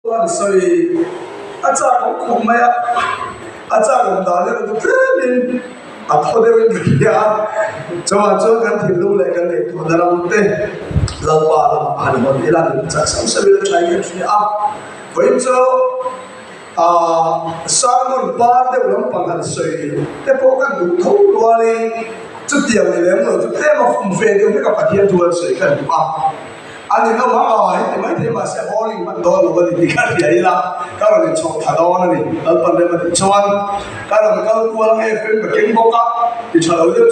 An sawi a chak awm khawp mai a, a chak awm dan erawh chu tlemin a thaw deuhin ka hria a, chuvang chuan kan thinlung leh kan ngaihtuahna ram te Lalpa lamah han hawn ila min chak sauh sauh ila tha in kan hria a, vawiin chu aah sermon par deuh lampang han sawi te pawh kan duh tho rualin chutiang ni lem lo chu tlem a fum ve deuh hlek a Pathian thu an sawi kan duh a. A ni lo ang a, heti mai thei mahse boring hman dawn lo a ni tih kha hria ila, ka rawn inchhawk tha dawn a ni. Lalpan rem a tih chuan ka rawn kal kual ang e, film ka keng bawk a, ti tha lo deuh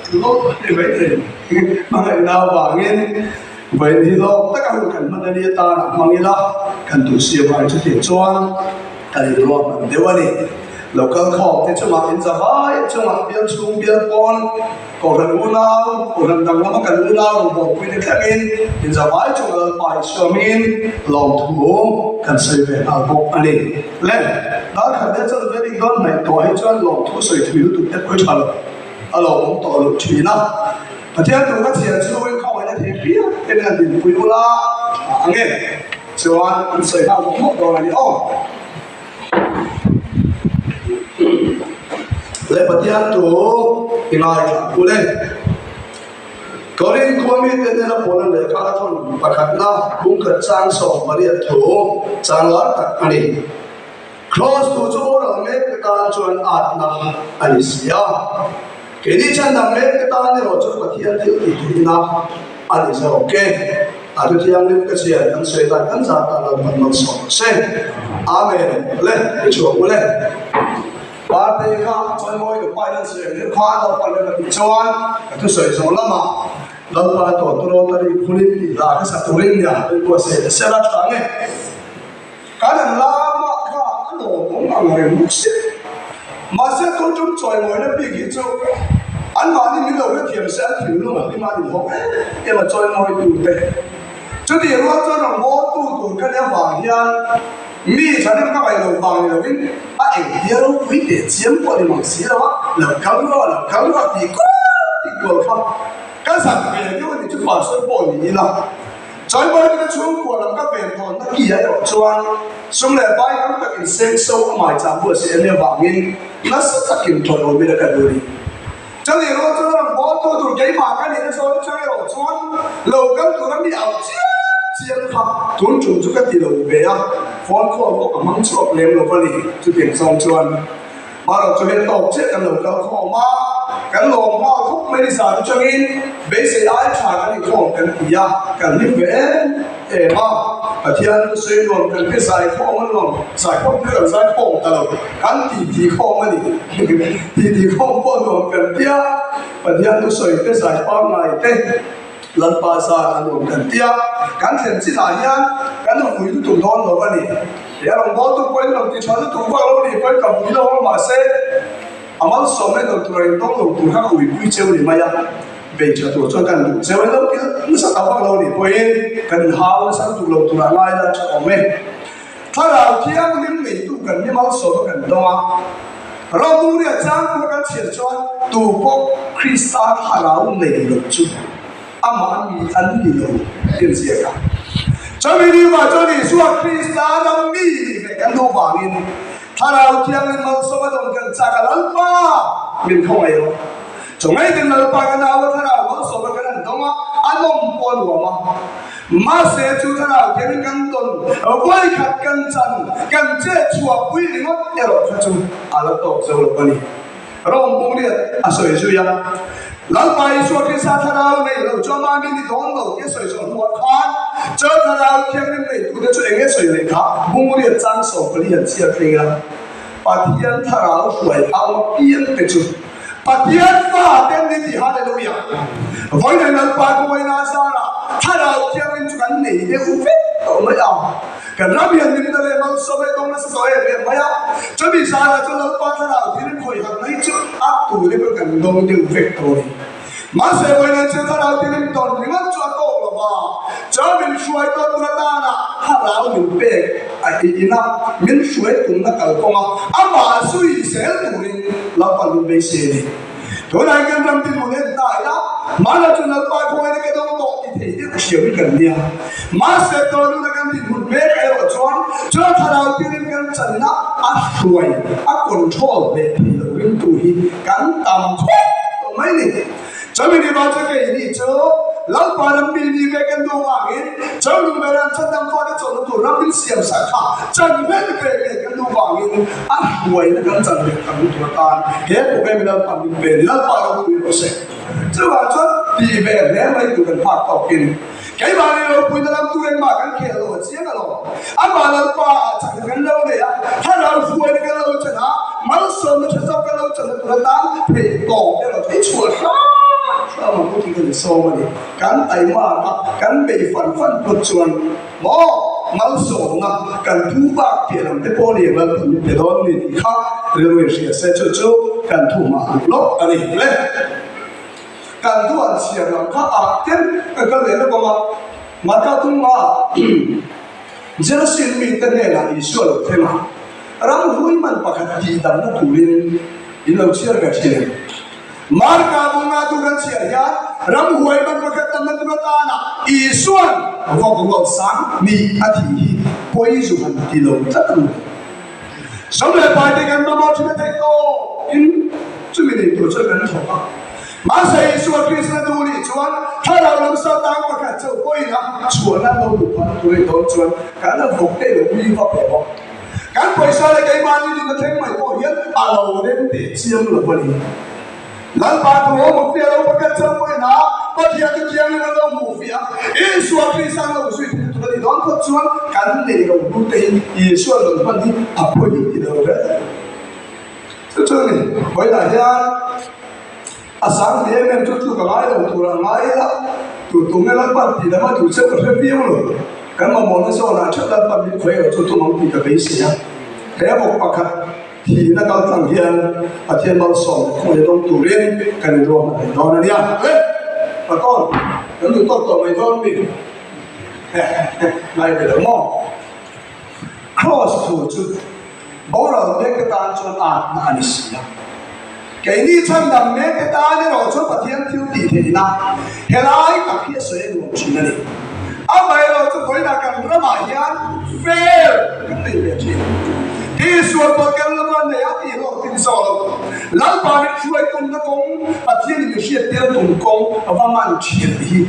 chu lawk a ni mai thei. Hmangaihna avangin vawiin hi lawk taka hun kan hman a nia tan a hmang ila, kan duh siam ai chutiang chuan kan inruah hman deuh a ni. Lo kal khawm te chungah inza vai chungah bial chhung bial pawn, Kohhran unau, Kohhran dang lama kan unau rawn bawhpui te thlengin inzavai chunga Lalpa i suamin lawmthu kan sawi ve nghal bawk a ni. Le, dal khat leh chuan wedding dawn hnaih tawh hi chuan lawmthu sawi thui lutuk te pawh i tha lo, a lawmawm tawh loh thin a. Pathian tur ka chhiar chhungin khawngaihna thei piang te min han dinpui ula tha ang e. Chuan an sawi nghal mawh mawh dawn a ni aw. Leh Pathian thu i ngaithla kul e. Korin khua mite hnena Paula lehkha a thawn pakhatna bungkhat chang 18 thu chang lar tak a ni. Kraws thu chu boral mek te tan chuan atna a ni si a. Keini chhandam mek te tan erawh chu Pathian thil tih theihna a ni zawk e. A thu thianghlim ka chhiar kan sawi dan kan zat tan Lalpan malsawm rawh se. Amen. Le, i chhuak u le. Parte kha chuan mawi ka pai lan sawi ang deuh khan Lalpan rem a tih chuan ka thusawi zawh lamah Lalpa tawh tu Rotary phulin tih hla ka sa turin nia rilru a seh ta sela tha nge. Kan an lamah kha a lawmawm ang reng bawk si. Mahse tun tum chawimawina bik hi chu anmahni min lo hrethiam se an thinlung a hlim a inhawng em em a chawimawi tute. Chutih rual chuan rawn bawltu tur ka nia vang hian mi thahnem ka ngaih loh vang ni loin a engtia ropui teh chiam pawh ni mang si lo a, lo kal rawh lo kal rawh tih kual tih kual kha ka zak ve deuh a ni chu pastor pawh ni ila. Chawimawi te chhungkua lam ka ven thawnna ki a erawh chuan sum leh pai tam takin seng so a maicham bu a si em avangin nasa takin thawn awmin a ka duh a ni. Chani rual chuan a rawn bawl tu tur keimah ka nihna zawn atang erawh chuan lo kal tura mi auh chiam chiam kha tun tum chu ka ti lo ve a, phone call pawh ka hmang chhuak lem lo va ni. Chutiang zawng chuan Marawh chu he tawk chiah kan lo kal khawm a, kan lawm nghal khawp mai ni zan atangin beisei ai tha kan inkhawm kan ti a, kan hlim ve em em a, Pathian chu sawi nuam kan hre zai khawm a nuam, zai khawm chu kan zai khawm ta lo, kan ti ti khawm a ni, ti ti khawm pawh nuam kan ti a, Pathian chu sawi te zai pangngai te Lalpa zan a nuam kan ti a, kan thlen chinah hian kan hui lutuk dawn lo a ni. He a rawngbawltu pawhin rawn ti tha lutuk vak lo ni pawhin ka vui lo a, mahse a malsawmna in rawn tur a intawng lo tur kha ka uipui cheu ni mai a, bei tha tur chuan kan duh cheu ilo kil nasa ta vak lo ni pawhin kan inhau nasa lutuk lo turah ngai la tha awm e. Thlarau Thianghlim neitu kan ni malsawmna kan dawng a, Ramuri a chang pawh kan chhiar chuan tu pawh Krista thlarau nei lo chu Amah mi an ni lo tih an ziak a. Chumi ni mah chuan Isua Krista ram mi nih ve kan duh vangin Thlarau Thianghlim malsawm a dawn kan chak a, Lalpa min khawngaih rawh. Chawngaitin Lalpa ka nau a Thlarau malsawm a kan han dawng a, a nawm pawh a nuam a. Mahse chu Thlarau Thianghlim kan dawn vawikhat kan chan kan chet chhuahpui ringawt erawh kha chu a la tawk zo lo a ni. Rawng Bukliat a sawi zui a, Lalpa Isua Krista thlarau nei lo chu amah min ni dawn lo tih a sawi zawh hnuah khan Churh thlarau thianghlim neitute chu eng nge sawi leh kha Bungriat chang 14 an chhiar thleng a, Pathian thlarau hruai au apiang te chu Pathian fa te an ni tih Hallelujah! Vawiin Lalpa Kawina zarah thlarau thianghlim chu kan nei deuh vek tawh mai ang. Kan ram hian min la leh malsawm leh dawng nasa tawh em em mai a, chumi zana chu Lalpa thlarau thil khawih hat mai chu a tur hi pawh kan dawng deuh vek tawh a ni. Mahse vawiin chu thlarau thil in tawn ringawt chu a tawk lo va, chuan min hruai tawh tur atana thlarau min pek a ina min hruai tumna kalkawnga amah zui zel turin Lalpa min beisei a ni. Tunah hian kan ram tin hun en ta ila, hmanah chuan Lalpa khawngaihna ka dawng tawh ti thei. thei deuh hriau hi kan nia. Mahse tawluna kan dinhmun mek erawh chuan chuan thlarau tirin kan channa a hruai, a control leh thei lo ringtu hi kan tam khawp tawh mai ni. Chumi ni vang chu keini chu Lalpa ram mi ni ve kan duh vangin Chawlung ber an chan dang fate chawlhna tur ram min siam sak kha chan vel ve ve kan duh vangin a hruaina kan chan ve tam tur atan he program hi Lalpa min pe a ni. Lalpa ropui rawh se. Chuvang chuan tih ve hle mai tur kan phak tawkin keimahni ropuina lam tur engmah kan khel lo a chiang alawm. Amah Lalpa ah chakna kan lo nei a, thlarau hruaina kan lo chan a, malsawmna tha zawk kan lo channa tur atan theih tawp erawh theih chhuah hram hram ang u tih kan insawm a ni. Kan taimak a, kan bei fan fan phawt chuan maw malsawmna kan thu bak piah lam te pawh ni ang Lalpa min pe dawn ni tih kha rilru in hria se chu chu kan thu hmah duh lawk a ni le. Kan duan chhiar lam kha ah ten kan kal leh lawk ang a. Marka tunga Jerusalem mite hnenah Isua lo thleng a, ram hui man pakhat tihdamna turin in lo chhiar ve thin em? Marka bunga tu kan chhiar hian ram huai man pakhat damna tur atana Isuan vawk rual sang ni a thih hi pawi zu han ti lo tlat ang le. Som leh paite kan mamawh thin a theih tawp in chumi nei tur chuan kan thawk a. Mahse Isua Krista duh nih chuan thlarau lam satang pakhat chauh pawhin a chhuahna lo duh phah tur a dawn chuan kan la vawk te lo ui vak lo a. Kan pawisa leh keimahni nunna thleng mai pawh hian a lo rem teh chiang lo a ni. Lalpa thu ho hmu fiah lo pakhat chauh pawhin a Pathian chu thianghlim an lo hmuh fiah a, Isua Krista an lo zui thei tur a nih dawn phawt chuan kan nei lo hnu te hi Isua rawn hman hi a pawi ti lo reng. Chu chu a ni, vawiinah hian a sang ti em em chu tluk a ngai lo tur a ngai ila, tu tu nge Lalpan tih lam a duh cheu ka hre viau lo. Kan mamawhna zawnah theuh Lalpan min khawi erawh chu tum ang tih ka beisei a. He bawk pakhat thihna kal tlang hian Pathian malsawm leh khawngaih dawng turin kan inruahman thei dawn a nia. Le! Patawn, kan duh tawk tawh mai dawn mi? Ngai ve lo maw? Kraws thu chu Boral mekte tan chuan atna a ni si a. Keini chhandam mekte tan erawh chuan Pathian thil tih theihna helai tak hi a sawi a nuam thin a ni. Amaherawh chu vawiinah kan ramah hian fair kan nei ve thin. Tihsual pawh kan la man nei a tih hlawh tin zawh lo. Lalpa min hruai tumna kawng, Pathianin min hriattir tum kawng va man thin hi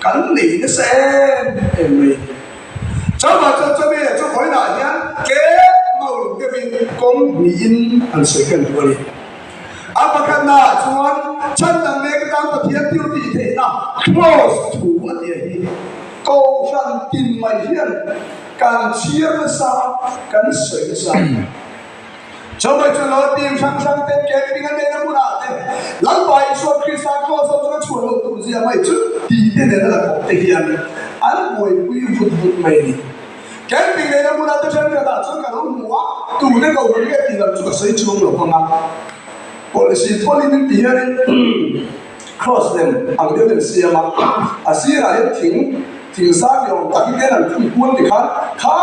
kan nei nasa em em mai. Chauhah chuan chumi leh chu vawiinah hian tlem mauluk deuhin kawng hnihin an sawi kan duh a ni. A pakhatnaah chuan chhandam mek atan Pathian thil tih theihna Kraws thu a tia hi Kohhran tin mai hian kan chhiar nasa a, kan sawi nasa a ni. Chauhah chuan lo team hrang hrang ten camping a neihna hmunah te Lalpa Isua Krista Kraws ho chu ka chhuah loh tur zia mai chu tih te nen a la kawp te hian an buaipui vut vut mai a ni. Camping neihna hmunah te thenkhatah chuan ka lo hmu a, tute ko hlui nge tih lam chu ka sawi chuang lo vang a. Policy pawlin an ti hianin Kraws lem ang deuh in siam a, a sirah hian thing thing zar ni awm tak hi ten an phun kual ti khan kha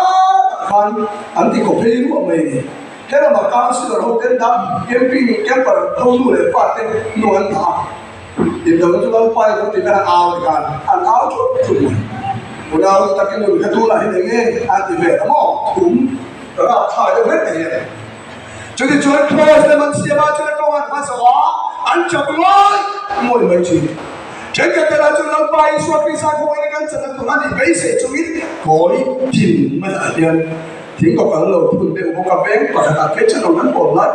tak khan an ti kaw phei ruah mai a ni. He lama councillor ho ten dah camping camper ho nu leh pa te nu an dah a, indona chu Lalpa in lo ti khan an au ti khan an au thup thup mai. Unau takin nun kha tunah hian eng nge an ti ve ta maw? Thum rapthlak deuh hlek te hian. Chutichuan Kraws lem an siam ah chuan a kawng an hma zo a, an chak ngawi ngawi mai thin. Thenkhat te lah chuan Lalpa Isua Krista khawngaihna kan chan a tur a nih beisei chungin kawi tin mai ah hian thing kaw kal lo phun deuh bawk a, veng pakhat ah phei chuan rawn an bawl lai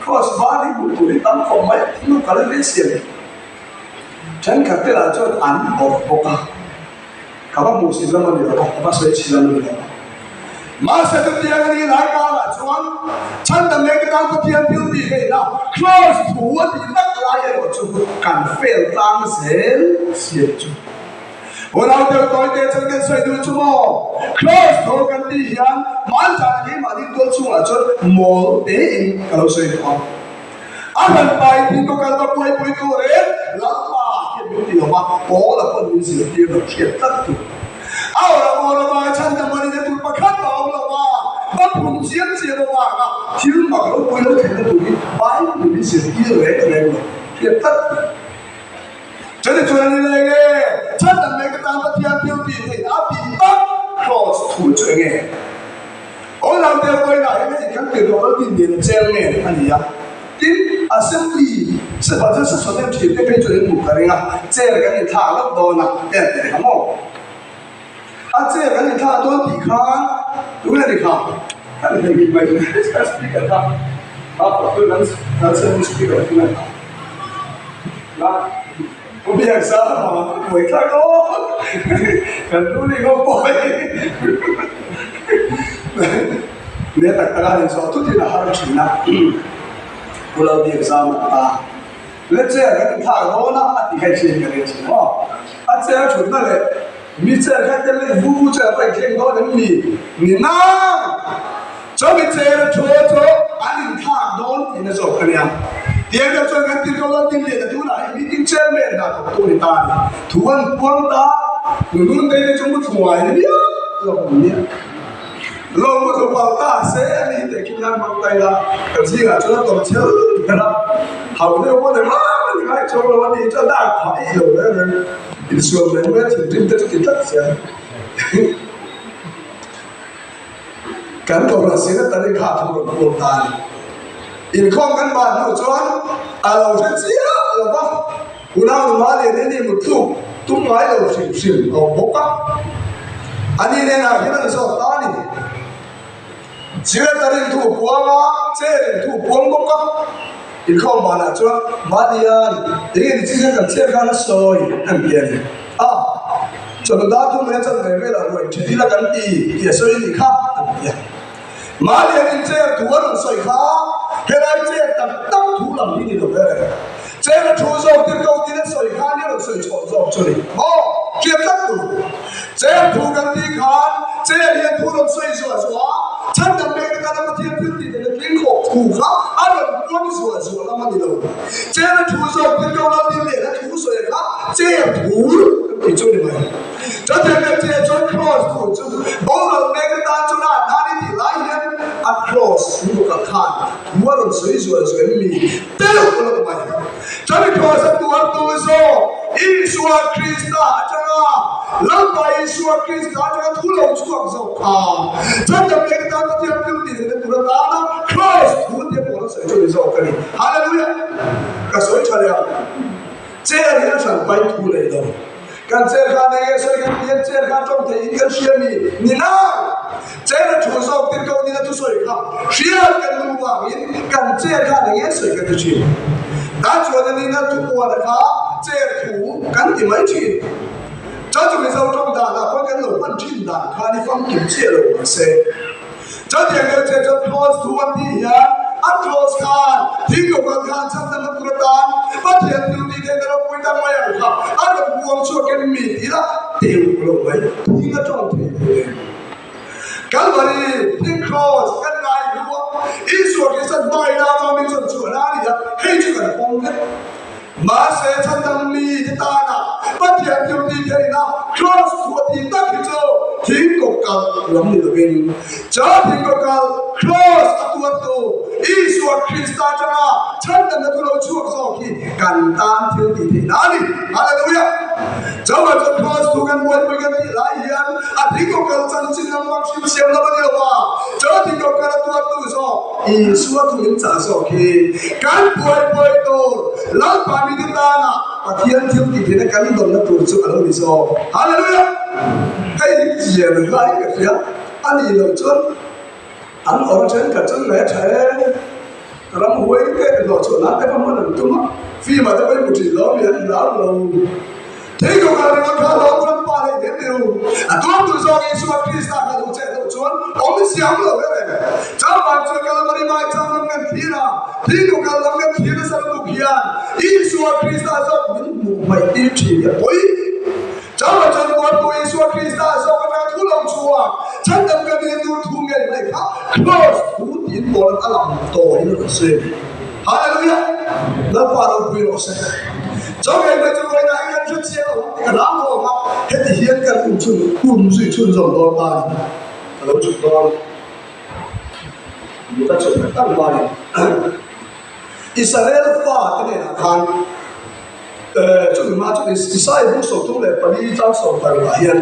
Kraws var hi hmuh tur hi tam khawp mai a, thing kaw kal an beisei a ni. Thenkhat te lah chuan an awrh bawk a. Ka va hmuh si lam a ni lo a, ka va sawi chhi lam a ni lo a. Mahse chutiang a ni lai karah chuan chhandam leh ka tan Pathian thil tih theihna Kraws thu a tih tak lai erawh chu kan fail tlang zel siam chu. Unau deuh tawi te chuan kan sawi duh chu maw? Kraws tho kan tih hian hmanzan keimahni tual chhungah chuan mawl tein ka lo sawi duh ang. A hran pai thin ka kal va buaipui tur reng Lalpa hian min ti lo va, Paula pawn min zirtir lo hriat tlat tur. A awrh a mawl avanga chhan dam a nihna tur pakhat a awm lo va, va phun chiam chiam avanga thil mak ropui lo thlenna tur hi Bible min zirtir reng reng lo hriat tlat tur. Chutichuan a ni leng e, chhan dam mai ka tan Pathian thil tih theih a tih tak Kraws thu chu enge? Aw naute vawiinah hian hei kan tirh loh tin nen a chairman a ni a, tin assembly budget session em thin te phei chuan in hmuh ka ring a, chair kan inthlak loh dawn a te an ti leh ang aw. A chair kan inthlak dawn tih khan tunge ni kha kan theihnghilh mai speaker kha kan assembly speaker tunge kha. Pu Biakzara vang buai thlak aw kan ruling ho pawh hi ne tak tak a han inzawh thut in a har thin a Pu Lalbiakzama ta le chair kan inthlak dawn a a ti kha i hriat ka ring thin maw a chair thutna leh mi chair kha tel leh vu vu chair pawh inthleng dawn em ni ni nang Chumi chair a thu chu an inthlak dawn tihna zawk a nia. Tiang deuh chuan kan tirhkoh lo tin lian a tunah hi meeting chairman hna thawktu ni ta a ni. Thu an puang ta, nunun te te chu mu thlu ngai miah lo ang nia. Lo mu thlu pal ta se a ni teh khi nan hmang ta ila kan zingah chuan a tawm chhel ber a, hau deuh pawh ni rang a ni ngai chuang lo a ni chuan dar phah i lo reng reng insual mai mai a thinrim te chu ti tlat zel. Kan kohhran secretary kha thu rawn puak ta a ni. Inkhawm kan ban hnu chuan a lo hre chiah lo va, unau nula lian hi ni mutthluk tum ngai lo hrim hrim a awm bawk a. Ani hnenah hian an zawt ta a ni. Secretary in thu puang a, chair in thu puang bawk a. Inkhawm banah chuan Malian eng nge ni chi hian kan chair khan a sawi an ti a ni. A, chawhnu dar thum leh chan ve velah ruai tha ila kan ti tih a sawi anih kha an ti a. Mahni in chair thu a rawn sawi kha helai chair tak tak thu lam hi ni lo ber e. Chair a thu zawk tir ko tin a sawi kha nia rawn sawi chhuah zawk chu ni maw? Hriat tlat tur. Chair thu kan tih khan chair hian thu rawn sawi zuah zuah a, chhan dang pek te tan a Pathian thil tih theihna tling khawp thu kha a rawn puang zuah zuah lam a ni lo. Chair a thu zawk tir ko lal tin leh a thu sawi kha chair thu kan tih chu ni mai. Chutiang kan chair chuan cross thu chu boral mek atan chuan a an ni tih lai hian a cross thu bawk ah khan thu a rawn sawi zual zual mi deuh lawk mai. Chumi cross a tuar tu zawk Isua Krista atanga Lalpa Isua Krista atanga thu lo chhuak zawk kha chutiang mek atan Pathian thil tih theihna tur atana cross thu te pawh a sawi chu ni zawk a ni. Hallelujah! Ka sawi tha leh ang. Chair hi a hran pai thu leh lo. Kan chair kha nei nge sawi kan ti a, chair kha tawng thei in kan hria mi ni nang. Chair a thu zawk tir ko nina thusawi kha hriat kan duh vangin kan chair kha nei nge sawi kan ti thin. Ta chuan a nina thu puan kha chair thu kan ti mai thin. Chuan chu Mizo tawng danah pawh kan lo hman thin dan kha ni famkim chiah lo mahse. Chutiang deuh che chuan Cross thu an tih hian a Cross khan thingkawkal khan chhandamna tur atan Pathian thil tih theihna ropui tak mai ang kha a rawn puang chhuak em mi tih lah teu lo mai thing a tawng thei lo em. Kalvari thing Cross kan ngai hnu a Isua Krista hmai lama min chawlh chhuahna a ni a, hei chu kan pawm vek. Mahse, chhandam mi te tana Pathian thil tih theihna Kraws thuah tih tak hi chu thingkawk kal lam ni lovin, cha thingkawk kal Kraws a tuartu Isua Krista atanga chhandamna thu lo chhuak zawk hi kan tan thil tih theihna a ni. Hallelujah! Chauhah chuan Kraws thu kan buaipui kan tih lai hian a thingkawk kal chanchin lam bak hrim siam lam a ni lo va, cha thingkawk kal a tuartu zawk Isua thu min chah zawk hi kan buaipui tur Lalpa mite tana Pathian thil tih theihna kan dawnna tur chu a lo ni zawk. Hallelujah! Hei hi chian hlai ka hria a nih loh chuan an awr thenkhat chuan ngaih a tha e. Ram huai te hlawh chhuah nan te kha hman an tum a, film ah te pawh i hmu thin lo mi an hlau lo. Thei ko kha ringawt kha lawm ram pa leh dem ni u. A tuar tur zawk Isua Krista kha lo chet loh chuan awm siam lo reng reng. Changvang chuan Kalvari mai chang lam kan thlir a, thei ko kal lam kan thlir nasa lutuk hian Isua Krista zawk min hmuh hmaih tir thin hi a pawi. Changvang chuan tuartu Isua Krista zawk atanga thu lo chhuak chhandam kan nih tur thu ngei mai kha Kraws thu tiin pawl a lang tawh in a rawn sawi a ni. Hallelujah! Lalpa ropui rawh se. Chawngei mai chu vawiinah hi kan hre chiang lo ang tih ka hlau khawm a, heti hian kan um chhun um zui chhunzawm dawn ta a ni. Ka lo chhuk dawn. Mut a chhuk tak tak mai. Israel fa te hnenah khan. Chumi hma chuan Isaiah bung 34 chang 16 ah hian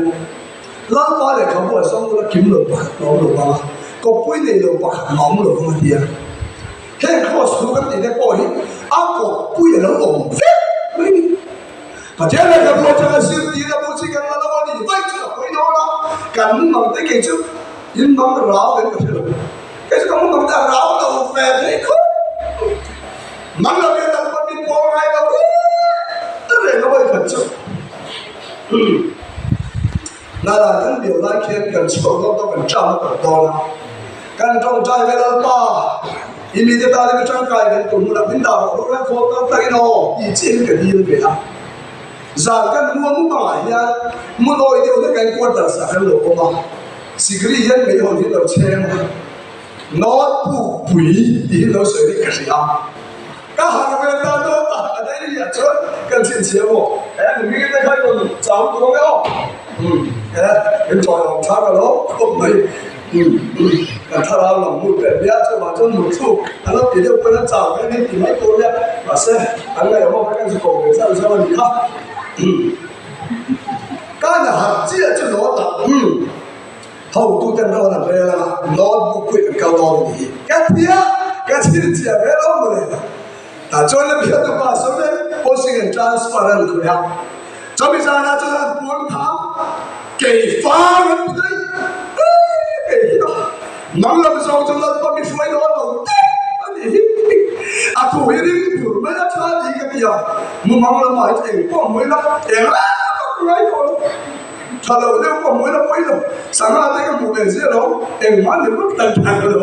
Lalpa lehkhabu a zawng nula kim lo pakhat a awm lo vang a, kawppui nei lo pakhat a awm lo vang a ti a. Heng kraws thu kan tih te pawh hi a kawppui a lo awm vek mai a ni. Pathian lehkhabu atanga zirtir a bu chi kan la lo a ni vaih chu ka pawi dawn a, kan mumang te kei chu in mang rau em ka hre lo. Kei chu ka mumang te a rau lo ve thei khawp. Mang lo hian Lalpa min pawl ngai lo reng reng a vawi khat chu. Nala kan biau lai khian kan chhuak dawn tawh kan ṭam a kal dawn a, kan ṭawngṭai ve Lalpa i mite tan i mi ṭangkai kan tur hmunah min dah rawh reng khawl kal takin aw tih chiahin ka dil ve a. Zan kan mu a mu bangah hian hmun awi deuh hlek a in quarters ah kan lo awm a, sikri hian meihawl hi lo chheng a, North Pukpui tih hi lo sawi rik ka hria. Ka harh ve ta dawt a, a daily ah chuan kan chhinchhiah maw? He mi hming te kha i rawn chau tur ang e aw. Umm he in tawi awm thar a lo khawp mai. Umm kan thlarau lam hmu pek nia chuvang chuan mut thluk an lo ti deuh pawn an chau ve min ti mai tur nia mahse an ngaihawm ho kha kan zu ko ve zauh zauh a ni kha. Umm ka na harh chiah chu lawt ah umm. Hotuten rawn an rel anga notebook pawh kan kal dawn a nih hi. Ka tia, ka chhinchhiah ve lo mawle. Tah chuan la bialtu pa sawi mai posting and transfer an khawih a. Chumi zanah chuan an puang tha kei fang an ti daih. Eii kei hi a mang lam zawng chu Lalpa mi hruai dawn lo tep a nih hi. A thu hi ring bur mai a tha tih ka ti a, mumang lamah hi chu engpawh hmu ila eng reng a ngai tawh lo. Tha lo deuh pawh hmuh ila pawi lo, sangha te ka hmuh ve zia lo, engmah ni vak tak tak lo,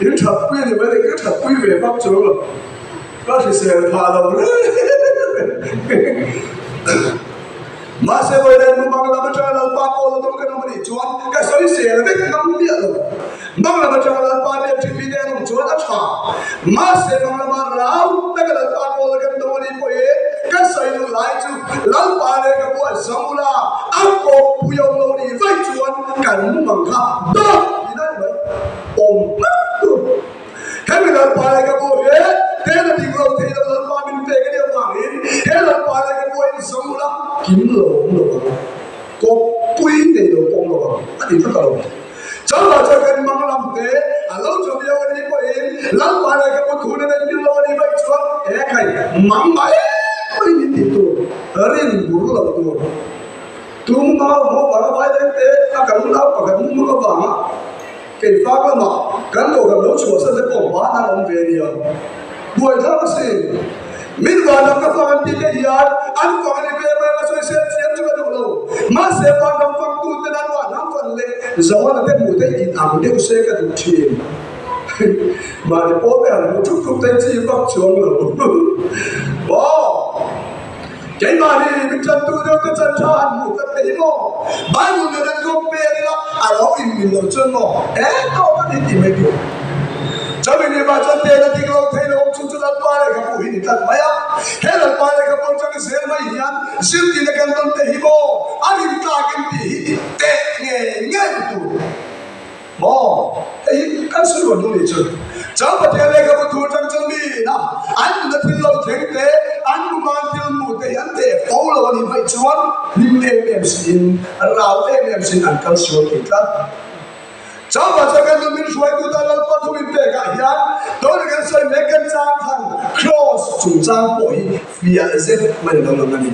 in that pui a ni mai le, ka that pui ve vak chuang lo, ka hrisel phah lo reng reng. Mahse vawiin mumang lam atanga Lalpa pawl a dawng kan awm a nih chuan ka sawisel vek ngam miah lo. Mang lam atanga Lalpa biak thin mite an awm chuan a tha. Mahse mang lama rau taka Lalpa pawl a kan dawng a nih pawhin ka sawi duh lai chu Lalpa leh ka buah Zamula a kawppui awm lo nih vaih chuan kan mumang kha dawt tih daih mai awm hmak tur. Hemi Lalpa leh ka buah he tena dik lo thei lo Lalpa min pek a nih avangin he Lalpa leh ka buah in Zamula kim lo awm lo ang, kawppui nei lo pawh awm lo ang a ti tlat a lo. Chauhah chuan kan mang lam te a lo chu viau a nih pawhin Lalpa leh ka puthu na nei pil lo a nih vaih chuan he khai mang mai mai min tih tur rin bur lo tur. Tum mau maw vang a vai leng te a kan unau pakhat mum mum avanga kei fak lamah kan kohhran lo chhuahsan te pawh hmaan an awm ve nia. Buaithlak a si. Min vanram ka fang an tih te hian an fang a ni ve mai a, sawisel thiam chu ka duh lo. Mahse vanram fangtu ten an vanram fan leh Zohana te hmuh te in ang deuh se ka duh thin. Mahni pawl te han hmuh thup thup te chi vak chuang lo. Aw! Keimahni min tantu deuh te chan tha han hmuh tlat te hi maw? Bible nen an compare ila a lo inmil lo chuan maw? E tawp a ni tih mai tur. Chumi ni mah chuan ten a dik lo thei lo awm chung chu Lalpa lehkhabu hi ni tlat mai a. He Lalpa lehkhabu atang zel mai hian zirtirna kan dawn te hi maw a rintlak in tih hi teh ngei ngei tur. Maw? Hei hi kan sawi rual duh nih chu. Chang Pathian lehkhabu thu atang chuan mi ina an nuna thil lo thleng te, an muman thil hmuh te hi an teh fo lo a nih vaih chuan hlim em em siin, rau em em siin an kal sual thei tlat. Chang pa chuan kan nun min hruaitu tan Lalpa thu min pek ah hian tawna kan sawi mek kan chang than Kraws chungchang pawh hi fiah zet mai lo lang a ni.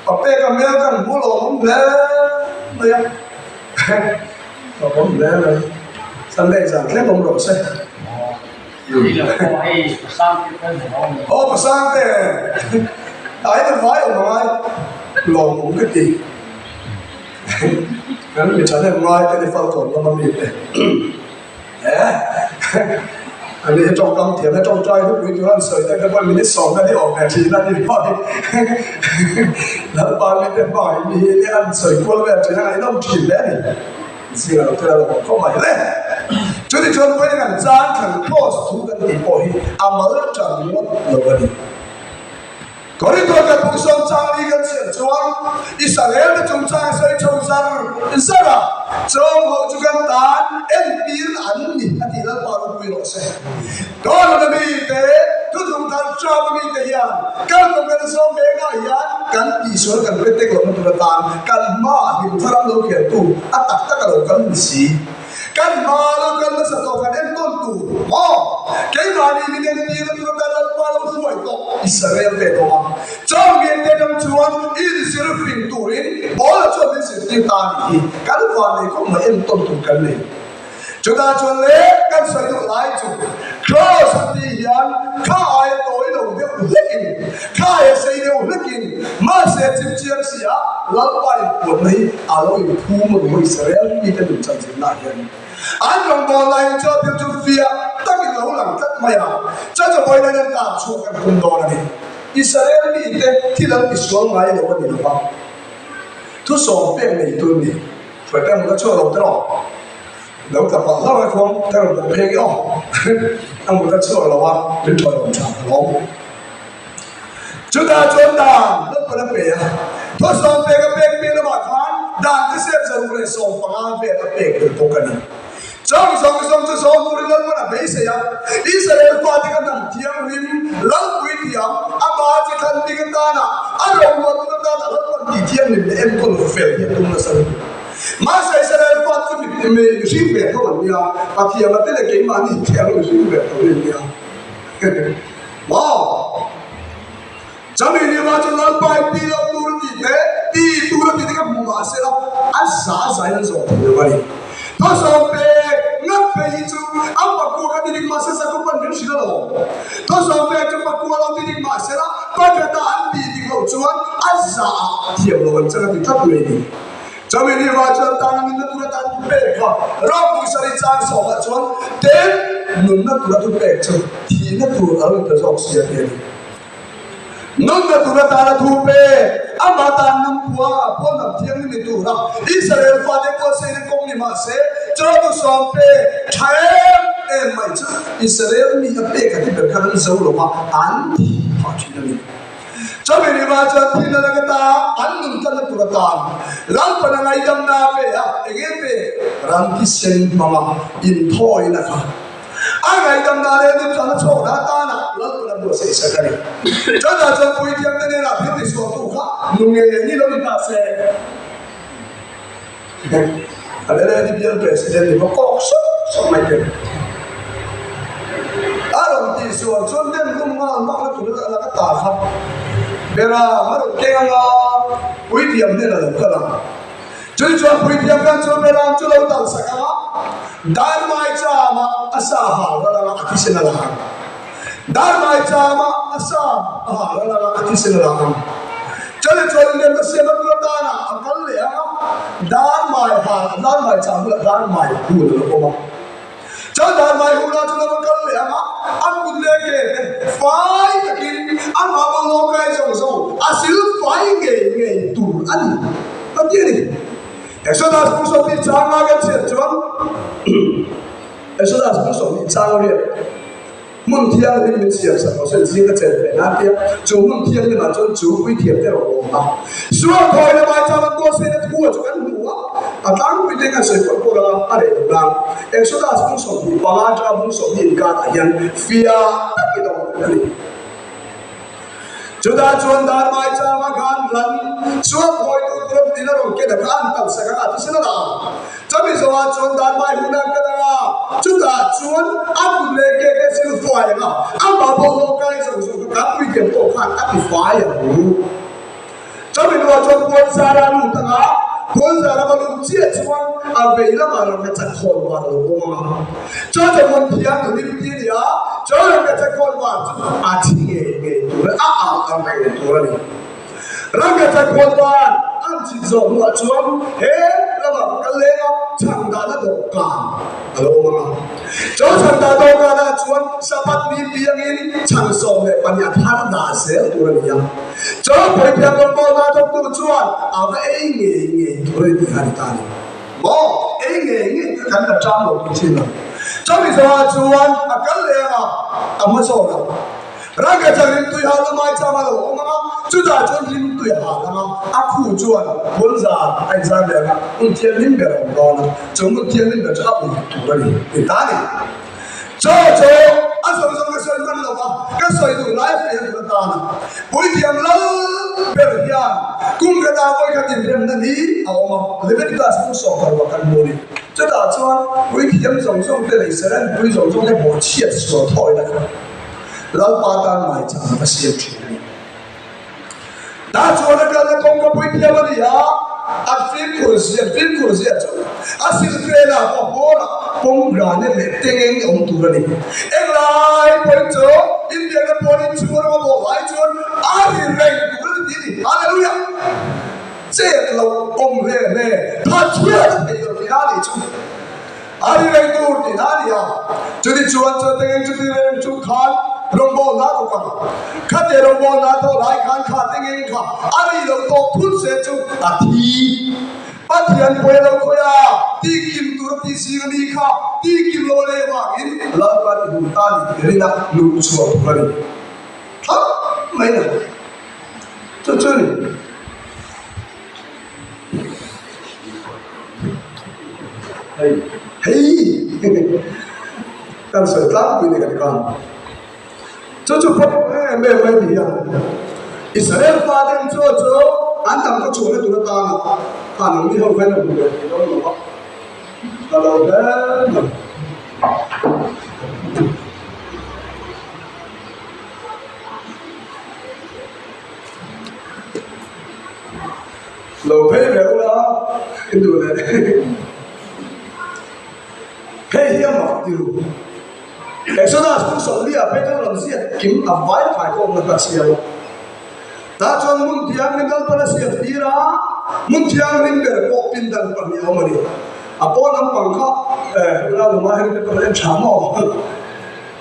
Pa pek a hmel kan hmu lo awm hle mai a. Ka awm hle mai. Sunday zan thleng awm rawh se. Aw Pasangte ai na vai awm angai lawm awm ka ti. Kan mi thahnem ngai te ni Falkawn lama mi te. Ani hi tawngkam thiam e tawngtai hupui tur an sawi te pawh minute sawmna hi awm ve thin a ni pawh hi Lalpa mite hmai mi hi an sawi kual vel thin a ngaihnawm thin hle a ni. Zing a lo tel a lo awm khawp mai hle. Chuti chuan vawiin kan chang thlan cross thu kan tih pawh hi a mal tan ngawt lo a ni. Korinto kan buk sawm chang li kan chhiar chuan Israel te chungchang sawi chho zar zar a, chawng ho chu kan tan entir an ni a tih Lalpa ropui rawh se. Tawna mi te thuthung thar chang. tribe a mite hian kan rawng kan zawm ve ngah hian kan tihsual kan pe tek lohna tur atan kan hmaah hlim thar ang lo kheltu a tak tak a lo kal ni si. Kan hma lo kal nasa tawh kan entawn tur maw? Keimahni min entirna tur atan Lalpa lo hruai tawh Israel te tawh a. Changel te atang chuan inzir fing turin Paula chuan min zirtir ta a nih hi. Kan vannei khawp mai entawn tur kan nei. Chutah chuan le kan sawi duh lai chu Kraws a tih hian thla aia tawi lo deuh hlekin, thla aia sei deuh hlekin, mahse chipchiar si a Lalpa inpuanna hi a lo inphum a ni Israel mite nun chanchinna hian an rawngbâwl laiin chu a thil chu fiah takin lo lang tlat mai a, chaw vawiin an tan chhuak kan tum dawn a ni. Israel mite thil an tisual ngai lo a ni lo va, thusawm pek nei tur ni. Hruai peng ka chhuak lo tawh lo tla palh hlauh a khuang ka rawn bawk phei aw a mut a chhuak lo a min thawi awm tha ka lawm chutah chuan dan lalpan a pe a thawsawm pek a pek piah lamah khan dan te sep zaruk leh 15 vel a pek tel bawk a ni chang zawng zawng chu zawm turin lalpan a beisei a Israel fate ka hnam thianghlim lalpui thiam ama chi thlan bik atana a rawngbawltu atana lalpan tih thianghlim leh enkawl fel hi a tum nasa lutuk. Mahse Israel fate chu mi mihring ve tho an nia, Pathian te leh keimahni te ang mihring ve tho an nia. Maw? Chami ni va chu Lalpa in ti loh tur a tih te, ti tur a tih te kha hmu mah se la, an za zain an zawh thei lo a ni. Thawsawm pek ngat phei hi chu an pakua kha ti dik mah se Jakob-a'n min hrilh alawm. Thawsawm pek chu pakua lo ti dik mah se la, pakhata an tih dik loh chuan a za ah thiam lo an chang a ti tlat mai a ni. Chami ni va chuan tana nunna tur atan thu pek kha Ropui Sari chang sawmah chuan tin nunna tur a thu pek chu thihna tur a lo in ta zawk si a ti a ni. Nunna tur atana thu pe, amah tan hnam pua pawn hnam thianghlim ni tura Israel fate buatsaihna kawng ni mah se, chaw tu sawm pe tha em em mai chu Israel mi a pek a ti ber khan an zo lo va, an thi phah thin a ni. Chumi ni mah chuan thihna lak ata an nun tlanna tur atan Lalpan a ngaihdamna a pe a, enge pe? Ram thisen hmanga inthawina kha. A ngaihdamna leh nun chuan a chhawkna atana Lalpan a buatsaih sak a ni. Chutah chuan puithiamte hnenah thil tisualtu kha nu nge ni lo ni ta se. A leh bial president ni bawk kawk sawk sawk mai te. A rawn tihsual chuan dem hlum nghal hmak na tur a laka ta kha bera a rawn keng anga puithiam hnenah lo kal ang. Chumi chuan puithiam khan chu Beram chu lo tal sak ang a, Darmai chama a sa hal ral anga a thisen a la ang. Darmai chama a sa a hal ral anga a thisen a la ang. Chumi chuan inremna siam a tur atana a kal leh ang a, Darmai hal, Darmai cham bulah Darmai hun a lo awm a. Chuan Darmai hunah chuan a va kal leh ang a, a kut leh ke te fai takin amah bawlhhlawh kai zawng zawng a sil fai ngei ngei tur a ni a ti a ni. Exodus bung 20 chang a kan chhiat chuan Exodus bung 20 chang a riat Hmun thianghlim min siam sak lo sen zing ka chen ve nan tia chu hmun thianghlim ah chuan chu puithiam te rawh awm a. Sual thawi na mai chang an tuah sen a thu ah chu kan hmu a, a tlangpui te kan sawi pawlh pawlh anga a reh lo nan Exodus bung 25 atanga bung 20 inkar ah hian fiah takin a awm a ni. Chutah chuan dar mai changa khan ran chuan khawitu tura tiin a rawn ken a kha an tal sak anga thisen a la ang. Chumi zawhah chuan dar mai hun an kal anga chutah chuan a kut leh ke te sil fai anga amah bawlhhlawh kai zawng zawng kha kan puithiam pawh khan a ti fai ang. Chumi hnuah chuan puanzar a lut anga puanzar a va lut chiah chuan a vei lamah rangkachak khawn var a lo awm anga chuan chawhmun thiang a hlim ti a ni a, chuan rangkachak khawn var chu a thi ngei ngei tur a, a ang ang reng tur a ni. Rangkachak khawn var an chhit zawh hnuah chuan he lamah kal leng a chhan dahna dawhkan a lo awm anga chuan chhan dah dawhkanah chuan Sabbath ni piangin chhan 12 a thar dah zel tur a ni a. Chuan Puithiam rawngbawlna thawktu chuan a va ei ngei ngei tur a ni tih kha a ni ta a ni. Maw? Ei ngei ngei chu kan la ṭang lo tih ṭhin lo. Chumi zawhah chuan a kal leh ang a, a hma zawk ang. Rangkachak rimtui hal a mai chang a lo awm ang a, chutah chuan rimtui a hal ang a, a khu chuan hmunzar a inzar leh ang a, hmun thianghlim ber a awm dawn a, chu hmun thianghlim ber chu a ui tur a ni tih ta a ni. Chaw chu a zawng zawng ka sawi hman lo va, ka sawi duh lai a fiah tur atan a Puithiam lal ber hian kum khat ah vawi khat inremna ni a awm a, Leviticus kum sawmparuk ah kan hmu a ni. Chutah chuan puithiam zawng zawng te leh Israel mipui zawng zawng te bawhchhiat sual thawina kha Lalpa tan maicham ka siam thin a ni. Tah chuan a kalna kawngka puithiam a ni a, a fimkhur zia fimkhur zia chu a silfel ah pawh hawr ah pomegranate leh tengeng awm tur a ni. Englai pawhin chu inbiakna pawn inchhung a rawng a bawh lai chuan a ri reng tur a ni tih a ni. Hallelujah! Chet lo awm hle hle Pathian a theih lo tih a nih chu a ri reng tur tih a ni a. Chuti chuan chuan tengeng chuti reng chung khan rawngbawlna a thawk ang. Khatia rawngbawlna a thawh lai khan kha tengeng kha a ri lo tawh phut se chu a thi. Pathian pawi a lo khawih a, ti kim tur a tih zing a mi kha ti kim lo a leh vangin Lalpa ti hun ta ni tih rin a luh chhuah tur a ni. Thlap mai lo. Chu chu ni. Hei hei kan sawi tlangpui ni kan khan. Chu chu pawimawh em em mai ni hian Israel faten chu chu an tam khaw chhuahna tur atana khan ang ni ho khan a hmu ve thei dawn lo a, ka lo hle mai. Lo phei ve ula in duh leh hei hi a mak tir u. Exodus kum 40 ah phei chuan ram ziak kim a vai phai khawmna kha a siam a. Tah chuan hmun thianghlim Lalpan a siam tir a, hmun thianghlim ber pawh pindan pahnih a awm a ni. A pawn lampang kha eh ula luma heng te pawh en tha maw?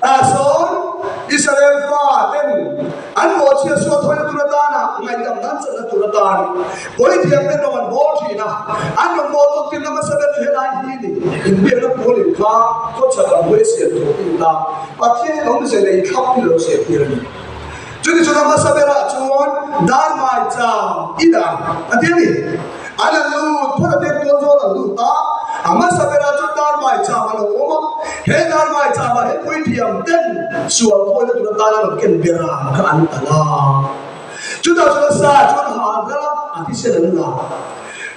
Tah sawn Israel fa ten an bawhchhiat sual thawina tur atana ngaihdamna an chelhna tur atan Puithiam ten rawng an bawl thin a, an rawn bawl tawk tirna hmasa ber chu helai hi ni. Inbiakna pawl in kha khawchhak lam hawi siam tur a in a, Pathian in awmze nei thlap in lo siam tir a ni. Chutichuan a hmasa berah chuan dar maicham i dah a ti a ni. An han lut phawt a tiang tual zawl an lut a, a hmasa berah chuan dar maicham a lo awm a, he dar maicham ah hian puithiam ten sual khawina tur atan a rawn ken ber ang kha an tal a. Chutah chuan a sa chu an hal ral a, a thisen an la.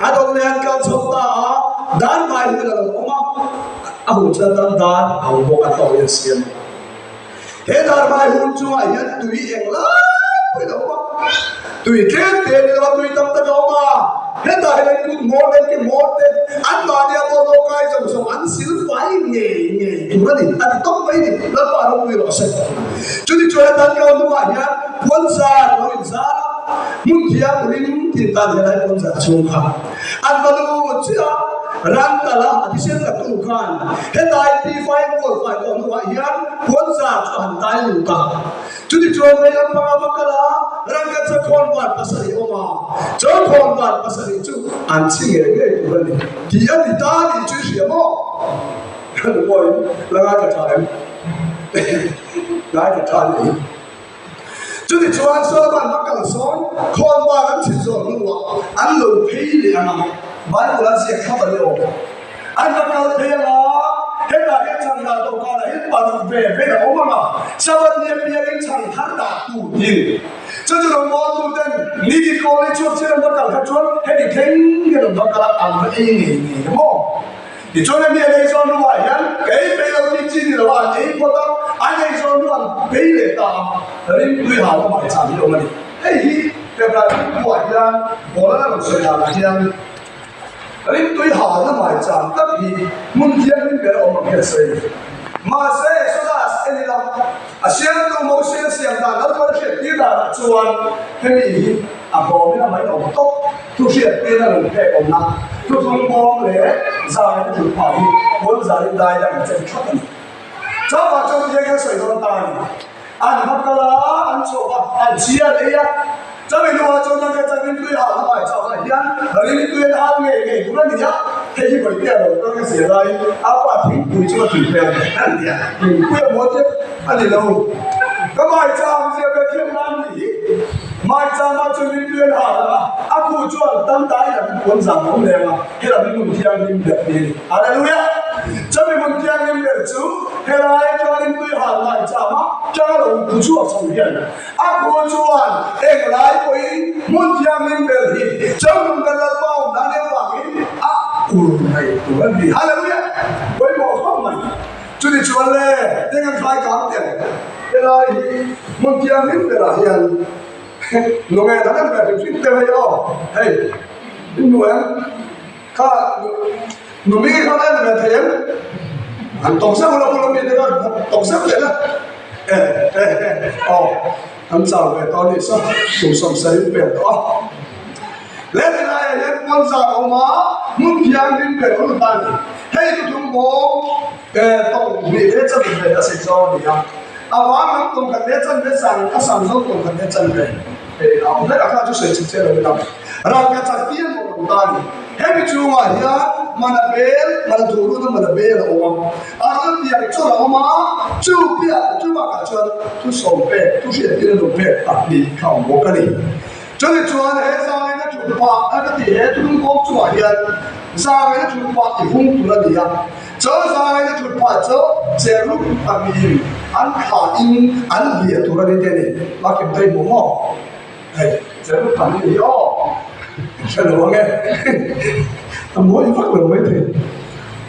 A dawt leh an kal chho ta a, dar mai hun a lo awm a, a hun chuan tan dar ang bawk a tawh in a siam a. He dar mai hun chungah hian tui eng lai pawhin a awm a, tui tlem te ni lova tui tam tak a awm a, hetah hian an kut hmawr leh an ke hmawr te anmahni a bawlhhlawh kai zawng zawng an sil fai ngei ngei tur a ni, a ti tawp mai ni, Lalpa ropui rawh se. Chutichuan hetan ka hnungah hian puanzar lo inzar a, hmun thianghlim tih tan helai puanzar chhung kha an va lut chiah a, Ran tala a thisen la tu khan hetlai tifai mual fai tawh hnuah hian puanzar chu a han tai lut a. Chutichuan vei lampang a va kal a, rangkachak khawnvar pasarih awm a, chu khawnvar pasarih chu an chhi ngei ngei tur a ni tih a ni ta tih chu i hria maw? Ka nu pawhin la ngaithla tha em? Ngaithla tha a ni. Chutichuan Solomon va kal sawn khawnvar an chhit zawh hnuah an lo phei leh ang a, Bible a ziak thlap a ni awm. An va kal phei ang a, hetah hian chhan dah dawhkanah hian paruk ve vel a awm ang a, Sabbath ni apiangin chhan thar dah tur tiin. Chu chu rawngbawltu ten ni dik kawl hi chhuak chian an va kal kha chuan heti thleng hian an va kal a, an va ei ngei ngei a maw? Tichuan hemi an eizawn hnuah hian ka ei peih lo tih chi ni lo a, an ei phawt a, an eizawn hnu an bei leh ta a, ringtui hau a hmaichhan hi awm a ni. Hei hi Hebrai ringtuah hian Paula rawn sawi danah hian ringtui hau na hmaichhan tak hi hmun thianghlim ber a awm ang hi a sawi a ni. Mahse Exodus en ila a siamtu Mosian siam dan Lalpa hriat tir danah chuan hemi hi a hlawmin a mai awm tawp. Thu hriat pena rawn pek awmna thuthlung bawm leh zai a thut phah hi pawn zarin dai dang a chen thlap a ni. Chauhah chuan tiang hian sawi dawn ta a ni. An va kal a, an chhuak a, an chi an ei a. Chumi hnuah chuan an kal chang rimtui hal hmai chauhah hian rimtui an hal ngei ngei tur a ni a. Hei hi vawi te a lo kal ka zir laiin a pa thingpui chu a tui hmel ve a ni a. Thingpui a maw tep a ni lo. Ka maicham zia ve thiam nan ni hi. Maichama chu rimtui an hal ang a, a khuh chuan tangtai lam hi puan zan a awm leng a, helam hi hmun thianghlim ber ti a ni. Hallelujah! Chumi hmun thianghlim ber chu helai chuan rimtui hal. Maichama tanga lo pu chhuak chho hian a khu chuan englai pawhin hmun thianghlim ber hi chawlhmun kan Lalpa awm dan em vangin a ur mai tur a ni. Hallelujah! Pawimawh khawp mai. Chuti chuan le, eng an thlai kang teh ang? Helai hi hmun thianghlim berah hian nunge dang an ve hrim hrim te mai aw. Hei, in hmu em? Kha numi kha en ve thei em? An tawk zeuh lo bula mite kha tawk zeuh leh la. E e e aw an chau ve tawh anih saw kum sawmsarih pel tawh a. Le tilaiah hian puan zar a awm a, hmun thianghlim ber a lut a ni. Hei chu thung bawng e tawng hnih leh chanve a sei zawng a ni a. A vang lam tawng khat leh chanve sang a sang zawng tawng khat leh chanve e a awm hlek a kha chu sawi chhip chiah lo ila. Rangka chak pian mawh lo ta a ni. Hemi chungah hian mana bel, mana thuh lut a mana bel a awm a. A rawn pian chawlh a awm a, chu piah chu bakah chuan thu sawm pek, thu hriat tir a lo pek pahnih kha a awm bawk a ni. Chumi chuan he zangaina thut pah a ka ti he thuthlung kawng chungah hian zangaina thut pah i hung tur a ni a. Chu zangaina thut pah chu cherub pahnihin an thlahin an hliah tur a ni te a ni. A kim thei hmu maw? Hei cherub pahnih hi aw hre lo ang e. A mawi vak lo mai thei.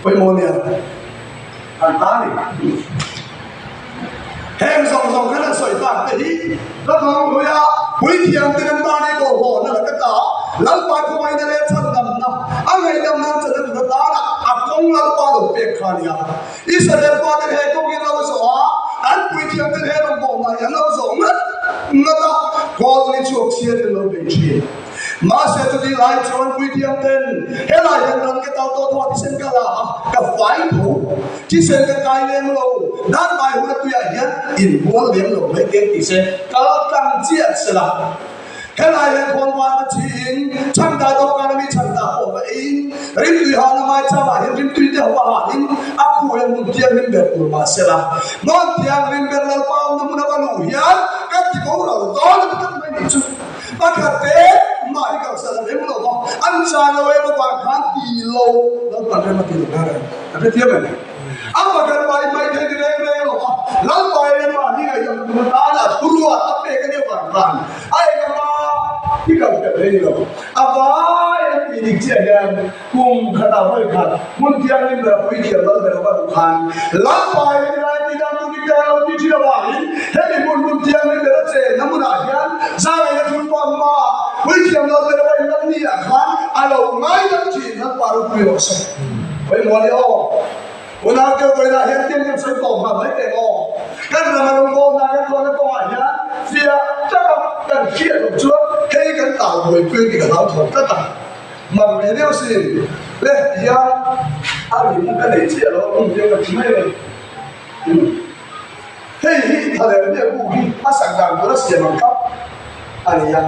Pawimawh nia an ta a ni. Heng zawng zawng khan an sawi tak te hi ka thawng hlui a, puithiam ten an mahni bawlhhlawhna la ka ta, Lalpa khawngaihna leh chhandamna a ngaihdamna an chan a tur atana a kawng Lalpa lo pek kha a ni a. Israel pa ten he kawng hi an lo zawh a, an puithiam ten he rawngbawlhna hi an lo zawh ngat ngat a, kawl ni chhuak chhiat in lo bei thin. Mahse chuti lai chuan puithiam ten helai hian ran ka tal tawh tho a thisen ka la a, ka fai tho, thisen ka kai lem lo, dan mai hun a tuiah hian inbual lem lo mai teng ti se kal tlang chiah se la. Helai hian khawnvar va thiin chhangta dawhkan ami chhangta pawh va eiin rimtui hahna mai chamah hian rimtui te ho va hahin a khu hian hmun thianghlim ber tur mah se la, hmun thianghlim ber Lalpa awmna hmun a va luh hian kan ti boral dawn a ti tak mai nih chu. Pakhat te mah hi kalsan a rem lo va, an chang lo em avang khan ti lo Lalpan rem a ti lo ber em? A hrethiam em? A pakhat mah hi mai thei ti reng reng lo va, Lalpa in amah hi ngaihdam tum atan a thuruat a pek a nih avang khan a engama hi kal fel thei ni lo. A vai an tih dik chiah hian kum khatah vawi khat hmun thianghlim ber a puithiam lal ber a va duh khan Lalpa in Israel tih dan tur dik ta lo tih thin avangin hemi hmun hmun thianghlim ber a chenna hmunah hian zangaihna thulpa hma puithiam lal ber a va inlan ni ah khan a lo ngaidam thin Lalpa ropui rawh se. Pawimawh a ni aw. Unau te vawiinah hian tin kan sawi tawh nghal mai teh aw. Kan ram a rawngbawlna kan tuahna kawngah hian fiah taka kan hriat loh chuan hei kan tal buaipui tih ka hlau thawn tlat a. Man ve deuh sin le hian a rinna ka nei chiah lo a hmun hian ka ti mai mai. Hei hi thaler biak bu hi a sak dan tur a siam ang kha a ni a.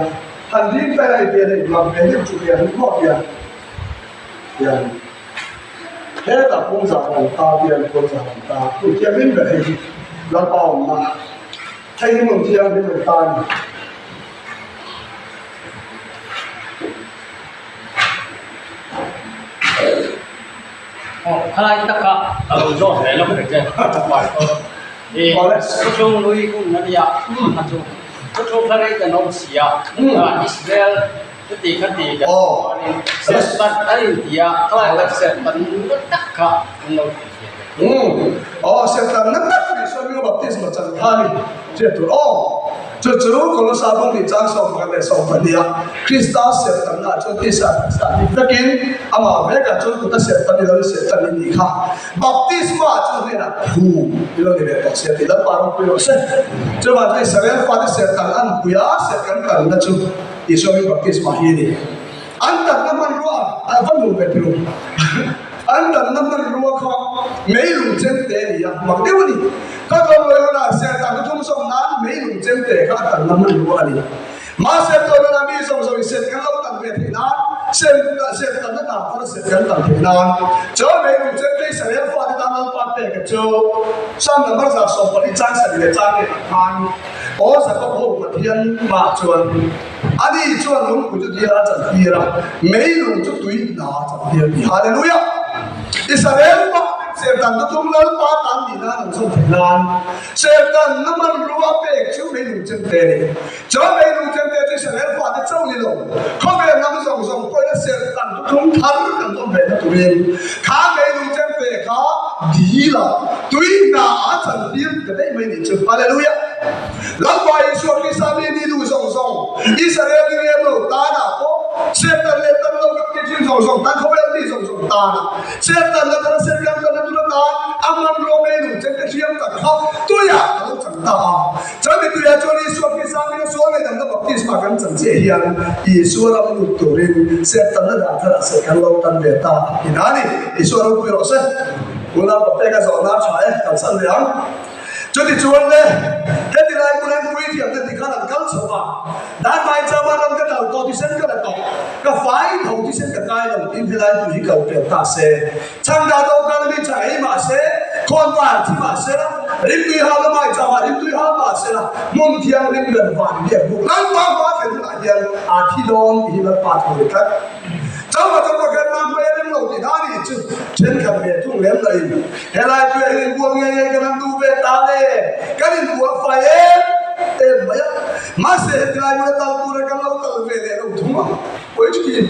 Han ring ta ila hei pian hei man ve deuh chu pian hi maw pian pian. Hetah pawng zah an ta bian pawng zah an ta hmun thianghlim ber hei hi Lalpa awmna hei hi hmun thianghlim an ta a ni. Aw khalai taka a lo zawt ve lawk rih che i thuthlung lui hun a nia a chu thuthlung thla rei kan awm si a Israel Chuti kha ti kan chuanin serhtan a inti a, khalai tak serhtan na tak kha an lo tih thiam ve. Umm, aw serhtan na tak tih sawi hminga baptisma chan kha a ni hriat tur aw. Chu chu Kolosa bawng nih chang 11 leh 12 a Krista serhtanna ah chuan tisa taksa dik takin amah vekah chuan kuta serhtan ni lo in serhtan in nih kha. Baptisma chu hnenah phum i lo ni ve tawh sia tih Lalpa ropui rawh se. Chuvang chuan Israel fate serhtan an pui a, serh kan kalna chu Isua hi baptisma hi a ni. An tanna hmanrua a va nu ve tilo. An tanna hmanrua kha meilung chem te a ni a, mak deuh a ni. Ka tlawm lo ila serhtan ka thum zawm nan meilung chem te kha a tanna hmanrua a ni. Mahse tawlana mi zawng zawng in serh kan lo tan ve theih nan, serh serh tanna dan thar a serh kan tan theih nan chuan meilung chem te Israel fate tan Lalpa pek a chu Psalm number 114 chang sarih leh chang leh ah khan Aw Jakob ho Pathian mah chuan ani chuan lungpui chu dil a chantir a, meilung chu tui hna a chantir a ti. Hallelujah! Israel pa. Serhtan thuthlung Lalpa tan nih nan an zawm theih nan Serhtanna hmanrua pek chu mei lungchemte a ni. Chuan mei lungchemte chu Israel fate chauh ni lo, khawvel lam zawng zawng pawhin a Serhtan thuthlung thar kan zawm ve na turin kha mei lungchemte kha dil a, tui hna a chantir ta daih mai nih chu. Hallelujah! Lalpa Isua Krista mi ni duh zawng zawng, Israel ni lem lo tanah pawh Serhtan leh tan lo kan ti thin zawng zawng tan khawvel mi zawng zawng tanah Serhtan la tan Serhtan tan na tur atan a hmanrua mei lungchemte hriam tak kha tuiah a lo chang ta a. Chumi tuiah chuan Isua Krista hming a sual ngaihdamna baptisma kan chan chiah hian Isua ram lut turin Serhtanna dan tharah se kan lo tan ve ta a ti na a ni. Isua ropui rawh se. Unau papeka zawhna a tha e, kalsan leh ang. Chutichuan le, heti lai hmun an pui thiam te tikhan an kal chho a, dan mai chama ram ka kal tawh thisen ka la tawh, ka fai tho thisen ka kai lo tiin helai pui hi kal pel ta se, chhangda dawhkan mi chhang ei mah se, khawnvar thi mah se la, rimtui hal la mai chama rimtui hal mah se la, hmun thianghlim ber van biak buk Lalpa hma thlen hunah hian a thi dawn tih hi Lalpa thu ni tlat. Chauha chu pakhat mah hmai a rem lo tih hna nih chu thenkhat ve thung lem lo in helai puia hi inbual ngei ngei kan han duh ve ta le, kan inbual fai em em mai a, mahse hetilai hmuna tal tura kan lo kal ve leh lo thung a, pawi thin.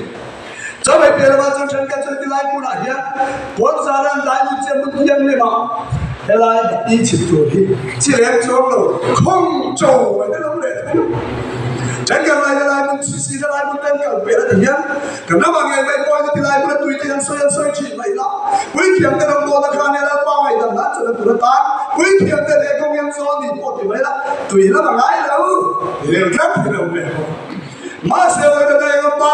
Chauhei piah lamah chuan thenkhat chu hetilai hmunah hian puanzara an dai lut chian hmun thianghlim a, helai bati chhip tur hi chi lem chuang lo khawng cho mai te lo leh thung. Thenkhat lai helai hmun chhi si helai hmun ten kal pel a ti hian kan ramah ngei mai pawhin heti lai hmuna tui te hian sawi an sawi thin mai la. Puithiam te rawngbawlna khan hian Lalpa ngaihdam nan chuan a tur atan puithiam te leh kawng hian chaw ni pawh ti mai la tui lam a ngai lo lem tlat hi lo ve bawk. Mahse vawi ta eng a pa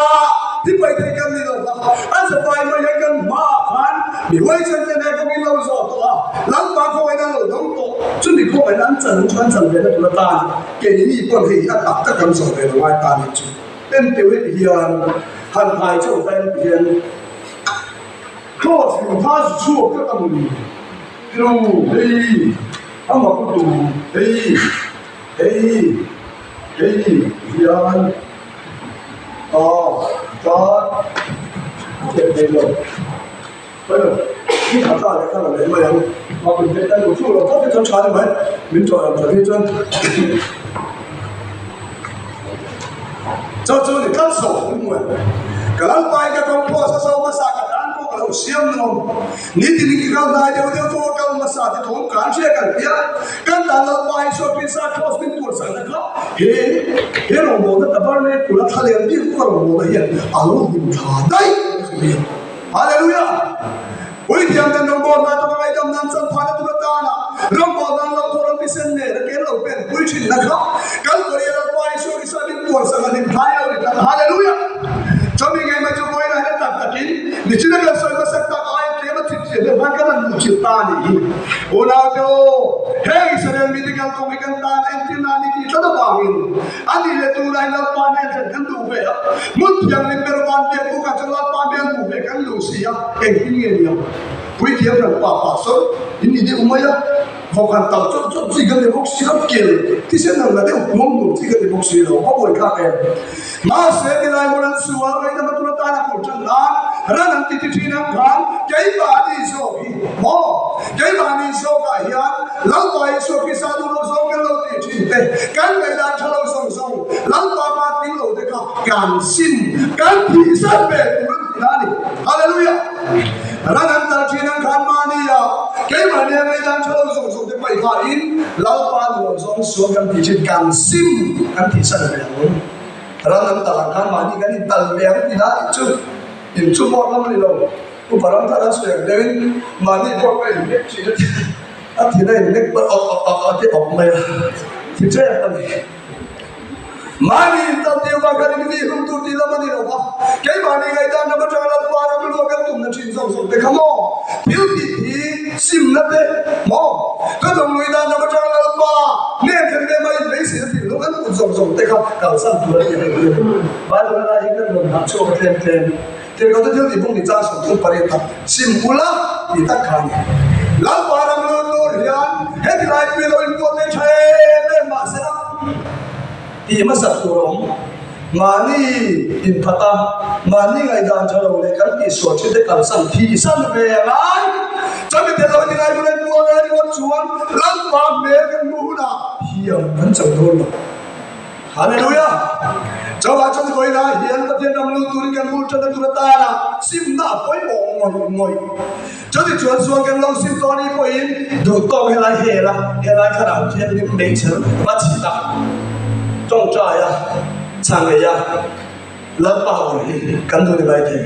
ti pai thei kan ni lo va, an zafai mai hian kan hmaah khan mi huaisen te leh kawng in lo zawh tawh a, Lalpa khawngaihna an lo dawng tawh, chumi khawngaihna an chan chu an chan ve na tur atan Keini pawn hei hi a tak tak kan zawh ve lo ngai ta nih chu. Enteu heti hian han phai chauh ta en ti hian Cross in tha zu chhuak tlat a mawni tiro hei a mak lutuk hei hei hei hian a ta thei thei lo. Hei a tla leh kha la leh mai ang a min pek ta lo chu lo phawt hi chuan tha ni mai min tawh ang that hi chuan chu chu ni tlat saw an hmu e ka lal pai ka kawng pawh sa zo hmasa ka tan pawh ka lo siam nuam ni tin ki kal hnai deuh deuh pawh kal hmasa ti thawm kan hria kan tia kan tan lal pai saw pisa cross min tur sak na kha he he rawngbawlna tabernacle a thla lem bik pawh rawngbawlna hian a lo hlim thla daih Hallelujah! Puithiam ten rawngbawlna atanga ngaihdam nan chan phahna tur atana rawngbawlna an lo thawh ram thisen nen a ken lo pen pui thinna kha Kalvari a Lalpa Isua Krista min puansak a hlim thlai lo ni tlat. Hallelujah! Chumi ngei mai chu vawiin ah hian tak takin nichina kan sawi hmasak tak aia tlem a chip chiah deuh khan kan han hmuh chilh ta a nih hi. Unaute aw, heng Israel mite kalkawng hi kan tan entir nan i tih tlat avangin A nih leh tunah hi Lalpa hnen thlen kan duh ve a, hmun thianghlim ber van biak bukah chuan Lalpa hmel hmuh ve kan duh si a, engtin nge ni ang? Puithiam kan pa pastor in ni deuh mai a, vawkhan tal chawp chawp chi kan ni bawk si lo, kel thisen ang la deuh hmuam hmuam chi kan ni bawk si lo, a buai thlak em? Mahse tilai hmun an sual ngaihna hma tur atana kawr tan nan ran an ti ti thin ang khan keimahni zawk hi maw? Keimahni zawkah hian Lalpa Isua Krista duh lo zawng kan lo tih thin te, kan ngaihdan tha lo zawng zawng Lalpa pa tling lo te kha kan sim, kan thihsan ve tur an ti a ni. Hallelujah! Ran an tal thin ang khan mahni ah keimahni a ngaihdan tha lo zawng zawng te paih khain Lalpa duh lo zawng sual kan tih thin, kan sim, kan thihsan ve ang. Ran an tal ang khan mahni kan intal ve ang ti na tih chu inchu pawh lam a ni lo. Upa ram thar an sawi ang deuhin mahni pawh ka innek thin a ti a thin a innek pawh awk awk awk a ti awk mai a thi ṭep a ni. Mahni intal tir vang khan in vi hlum tur tih lam a ni lo va, keimahni ngaihdan lam aṭanga Lalpa ram luah kan tumna ṭhin zawk zawk te kha maw thil tih hi simna te maw ka dawng lui dan lam aṭanga Lalpa hnen thlen ve mai inbeisei na thinlung an put zawk zawk te kha kalsan tur a ni a hei hi. Bible a lai hi kan rawn hah chhuak a tlem tlem. Tirhkohte thil tih bawk ni chang 38 tak sim ula tih tak kha a ni. Lalpa ram lut tur hian heti lai pui lo inbuat leh tha em em mahsela tih hmasak tur a awm. Mahni inphat a, mahni ngaihdan tha lo leh kan tihsual thin te kalsan thi san ve a ngai. Chumi tel lo tilai hmun an bual a ringawt chuan Lalpa hmel kan hmuh hunah thiam kan cho dawn lo. Hallelujah! Chauhah chuan vawiinah hian Pathian ram lut turin kan bul ṭanna tur atana simna a pawimawh ngawih ngawih. Chuti chuan sual kan lo sim tawh anih pawhin duh tawk helai hel a, helai thlarau thianghlim meichher va chhit a, ṭawngṭai a, chhang ei a, Lalpa awr hi kan duh ni mai thei.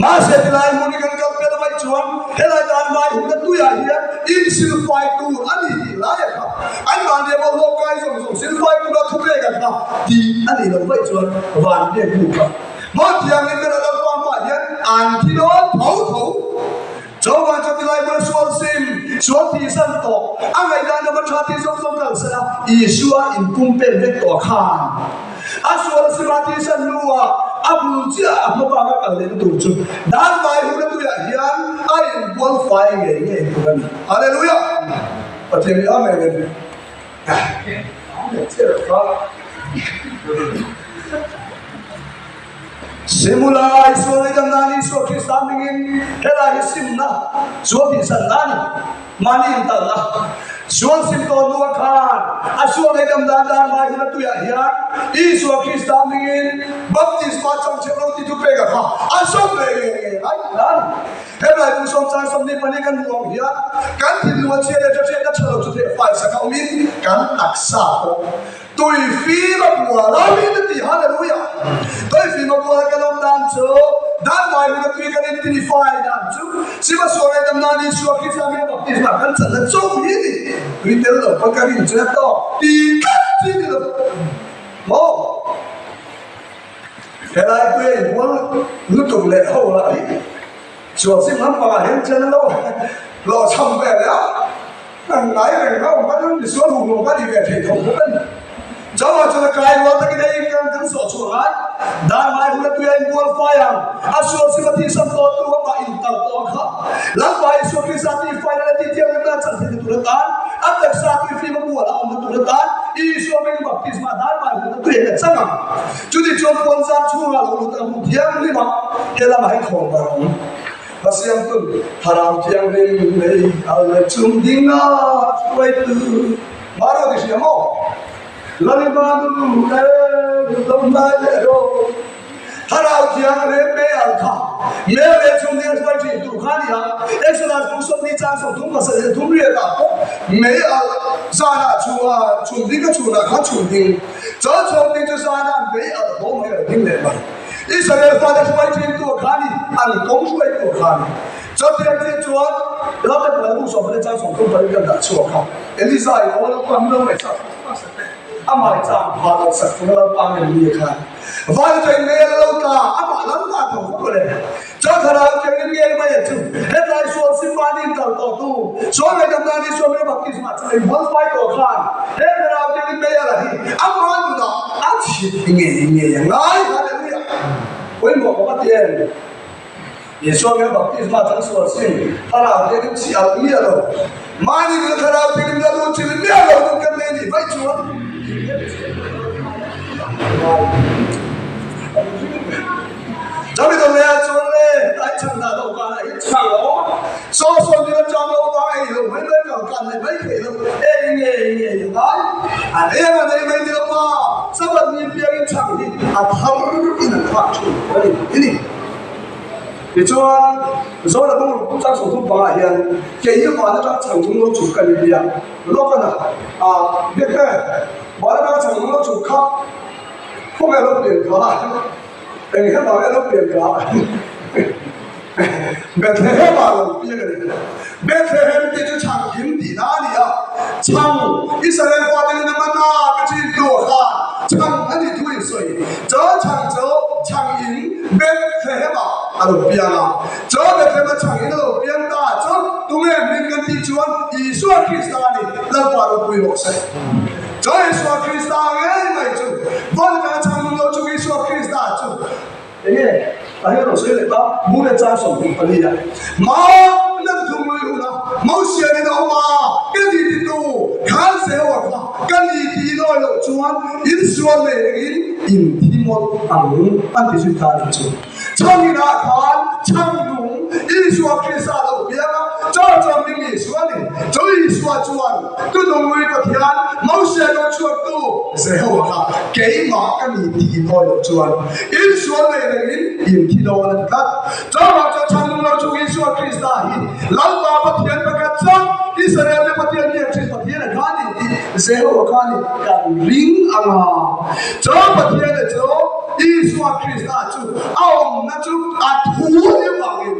Mahse tilai hmun hi kan kal pel mai chuan helai dan vai hun a tuiah hian insilfai tur a ni tih lai a kha. An mahni a bawlhhlawh kai zawng zawng silfai tura thu pek a kha tih a nih loh vaih chuan van biak bu kha Hmun thianghlim bera Lalpa hmaah hian an thi dawn tho tho. Chauhvang chuan tilai hmuna sual sim, sual thihsan tawh, a ngaihdan lova tha tih zawng zawng kal sela Isua inpumpel vek tawh khan a sual sima thihsan hnuah a bul chiah a hma bak a kal lehna tur chu dan vai hun a tuiah hian a inbual fai ngei ngei tur a ni. Hallelujah! Pathian hi Amen a ni. Simula Isua lei dam nan Isua Krista hmingin helai hi simna sual tihsan na a ni. Mahni intalna sual sim tawh hnuah khan a sual lei dam dan dan hmai hun a tuiah hian Isua Krista hmingin baptisma chang chhep lo ti thu pek a kha a sawm ve nge nge ngai tihna a ni. Helai kum sawm chang 22 kan hmuh ang hian kan thinlung a chhia leh hriatna tha lo chu theh faisak a awmin kan taksa pawh Tui fim a bual a mi na ti Hallelujah Tui fim a bual a kan awm dan chu dan vai hun a tui kan in tini fai dan chu Siva sual ai dam nan Isua Krista hming a baptisma kan chan na chauh hi ni tui tel lo pawn kan in chuan a tawk ti tlat chi ni lo maw Helai tui a inbual lutuk leh ho lah hi sual sim lampangah hian chuan a lo hlawhchham ve leh a. Kan ngai reng rau ang kan misual hu hlawm kan i ve thei tho bawk a ni. Chauhah chuan a kai rual takin hei kan kan zawh chhuah ngai. Dan ngai hun a tui a inbual fai ang. A sual sim a thihsam tawh tu amah intal tawh ang kha. Lalpa Isua Krista tih faina leh tih thianghlimna a chan theihna tur atan, a taksa tui fim a bual a awmna tur atan Isua hming baptisma dan ngai hun a tui a chang ang. Chuti chuan puanzar chhungah lo lut ang hmun thianghlim a, he lamah hi khawn bar ang. Hmasiamtu Thlarau Thianghlim nei al leh chung dinga hruaitu Maro ti hria maw? Lalmanu e dam lai leh rawh Thlarau Thianghlim nei al kha mel leh chung dinga hruai thin tu kha a ni a, Exodus bung 20 chang 30 pasarih thum riat ah pawh mei al zanah chhunga chhum ding ka chhunah khan chhum ding chuan chhum ding chu zanah mei al haw mai a lo ding leh mai. Israel fate hruai thintu a kha ni, an kawng hruaitu a kha ni. Chutiang chiah chuan Lalpa Pathian bu sawm pahnih chang 30 pahnih kan dah chhuak kha. Elisa in aw Lalpa min lo ngaihsak hmasa teh, amah chang pha lo sak tura Lalpa ngen mi a kha ni. Vai chu eng nge a lo tla, amah Lalpa tho vak le. Chuan thlarau thianghlim ngei mai a chu, hetlai sual sim mahni in kal tawh tu, sual ngaihdam nan Isua hming baptisma chu eng hual fai tawh khan he thlarau thianghlim mei a la hi amah nunah a chhit ngei ngei a ngai. Hallelujah! Pawimawh ka va ti em? Isua hming baptisma chang sual sim thlarau thianghlim chhi alh miah lo, mahni nuna thlarau thianghlim la lut chhilh miah lo nun kan nei nih vaih chuan Chami dawm leh ah chuan le tlai chhan dah loh kanah hi chhang a awm a, saw saw ni la chang lo vang ei lo mai mai kal kan nei mai thei lo, ei nge nge a ngai, an ei anga nei mai ni lo ma, Sabbath ni piangin chhang hi a thar in an khak thin a ni ti ni. Tichuan Zawna bung chang 30 pangah hian kei hi van atang chhang chung lo chhuk ka ni nia, lawk ana a biak te van atang chhang chung lo chhuk kha khawvel lo pian kha. Eng he vang elo pian ka Bethlehem ah lo piang a ni. Bethlehem tih chu chhang kim tihna a ni a, chhang Israel fate in a man a ka chin tu ah khan chhang a nih thu in sawi. Chuan chhang chu chhang in Bethlehem ah a lo piang a, chuan Bethlehem a chhang in a lo piang ta chu tunge hming kan tih chuan Isua Krista a ni, Lalpa ropui rawh se. Chuan Isua Krista ngei mai chu vawi kha chhang nung lo chung Isua Krista chu enge a hi rawn sawi leh ta bu leh chang 24 a ma nan thung lui hun a Mosian in a awm a ka ni ti tu khan se ho kha ka ni ti nawi loh chuan in sual nei rengin in thi mawlh ang an ti zui ta a nih chu chhang inah khan chhang nung Isua Krista lo piang a char chuan. Isua chuan, Tunungui Pathian, Mosia lo chhuaktu Jehovah kha keimah ka ni tih in awi loh chuan in sual nei rengin in thi dawn a ti tlat. Chauhah chuan chhanlung lo chung Isua Krista hi Lalpa Pathian pakhat chuan Israel te Pathian biak thin Pathian a kha ni tih Jehovah kha ni kan ring ang a. Chu Pathian chu Isua Krista chu a awmna chu a thu avangin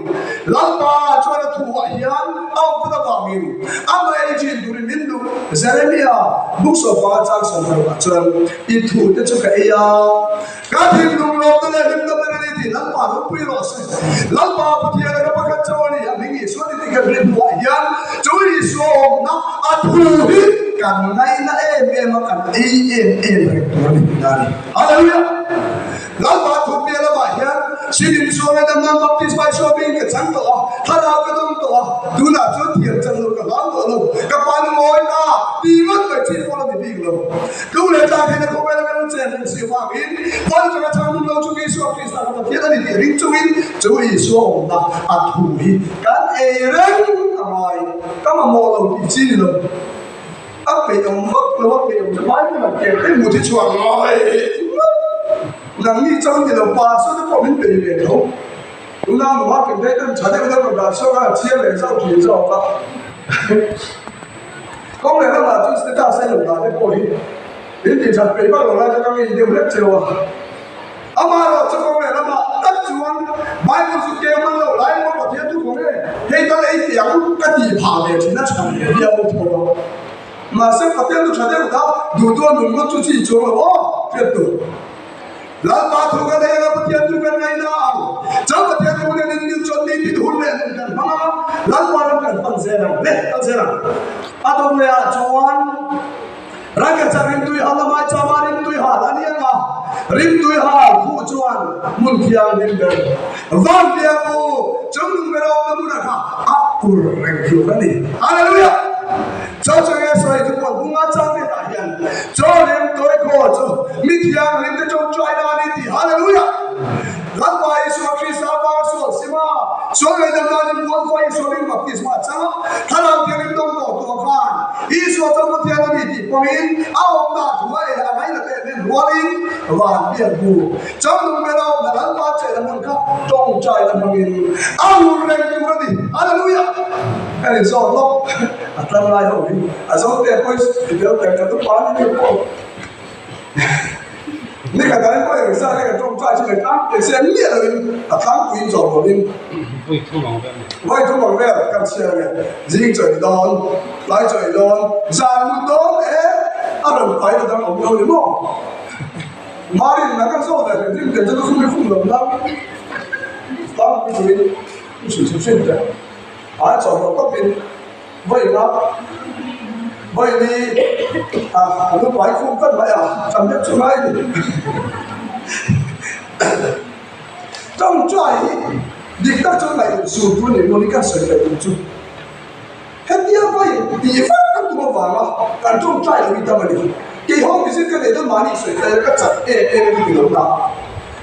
Lalpa chuan a thuah hian a awm tlat avangin amah ei thin turin min duh. Jeremia buk sawpa chang 16 ah chuan i thute chu ka ei a. Ka thinlung lawmna leh hlimna ber a ni tih Lalpa ropui rawh se. Lalpa Pathian a ka pakhat chauh a ni, a hming Isua ni tih kan rin hnuah hian chu Isua awmna a thu hi kan ngaina em em a, kan ei em em reng tur a ni tihna a ni. Hallelujah! Lalpa thu piah lamah hian sin insual leh damna baptisma Isua hmingin ka chang tawh a, thlarau ka dawng tawh a, tunah chuan thiam chang lo ka hlau tawh lo, ka pa lungawi ta tih ngawt mai chi pawh la ni bik lo. Tu leh tlang theihna khawvela kan lo chen reng si avangin Paul atanga chhang tum lo chu Isua Krista kha Pathian a ni tih ring chungin chu Isua awmna a thu hi kan ei reng a ngai. Ka mamawh lo tih chi ni lo. A peih awm vak lo, a peih awm chu Bible an keng thei mut hi chhuak ngai ngawt. Nangni chang ni lo pa saw te pawh min bei ve tho. Tunah nula ken daih tan tha deuh deuh rawn dah chhuak a, chhiar leh zauh thin zawk a. Kawng leh lamah chuan status a rawn dah te pawh hi in tih that peih vak lo lai chu ka ngei deuh hlek cheu a. Amaherawh chu kawng leh lamah tak chuan Bible chu keu man lo lai maw Pathian thu kawng e, hei tal ei teh ang ka tih phah ve thin a chhan ve viau tho a. Mahse Pathian thu tha deuh ta duh duh a nun ngawt chu chi chuang lo aw hriat tur. Lalpa thu kan ei anga Pathian thu kan ngaina ang. Chau Pathian thu nen in mil chuan mi tin hun leh nun kan hmang anga Lalpa ram kan pan zel ang le kal zel ang. A dawng leh ah chuan Rangkachak rimtui hal a maichama rimtui hal a ni anga rimtui hal khuh chuan hmun thianghlim ber van piang u chungnung ber a awmna hmunah kha a ur reng tur a ni. Hallelujah! Chaw chu enge sawi chu puan bunga chang te tah hian chaw rim tawi khaw chu mi thianghlim te tawngtai na a ni tih Hallelujah! Lalpa Isua Krista vanga sual sima sual ngaihdam nan in puan khaw Isua hming baptisma a chang a, Thlarau Thianghlim dawng tawh tu a khan Isua chuan Pathian a ni tih pawhin a awmna thu a ei a ngaina teh hnem rualin van biak bu Changnung ber a awmna Lalpa chehna hmun kha tawngtai na hmangin a ur reng tur a ni. Hallelujah! Kan inzawt lawk. A tlang lai ho hi a zo te pawh i tel tel ka dup a ni deuh pawh ni khat ah pawh eng zat kan tawng trai chu kan tlang pe se miah lo in a tlangpui in zawm lo in voi thum ang vel voi thum ang vel kan chhiar nge zing chawi dawn tlai chawi dawn zan mut dawn e a rawn pai ta dang awm lo ni maw marin na kan zawt leh hrim hrim te chu khum hi khum lo na tlangpui turin i chhui chhui hrim te. Ai chawh loh tawpin vawiina vawini a a lu pai khum tlat mai a, tam deuh chu ngai ni. Tawngtai hi dik tak chuan ngaihtuah sur tur a ni maw ni kan sawi theih tur chu. Hetia vawiin tih vek kan tum avanga kan tawngtai lo hi tam a ni. Keihawng visit ka neih dawn mahni sawi theih a ka chak em em a ni ti lo na.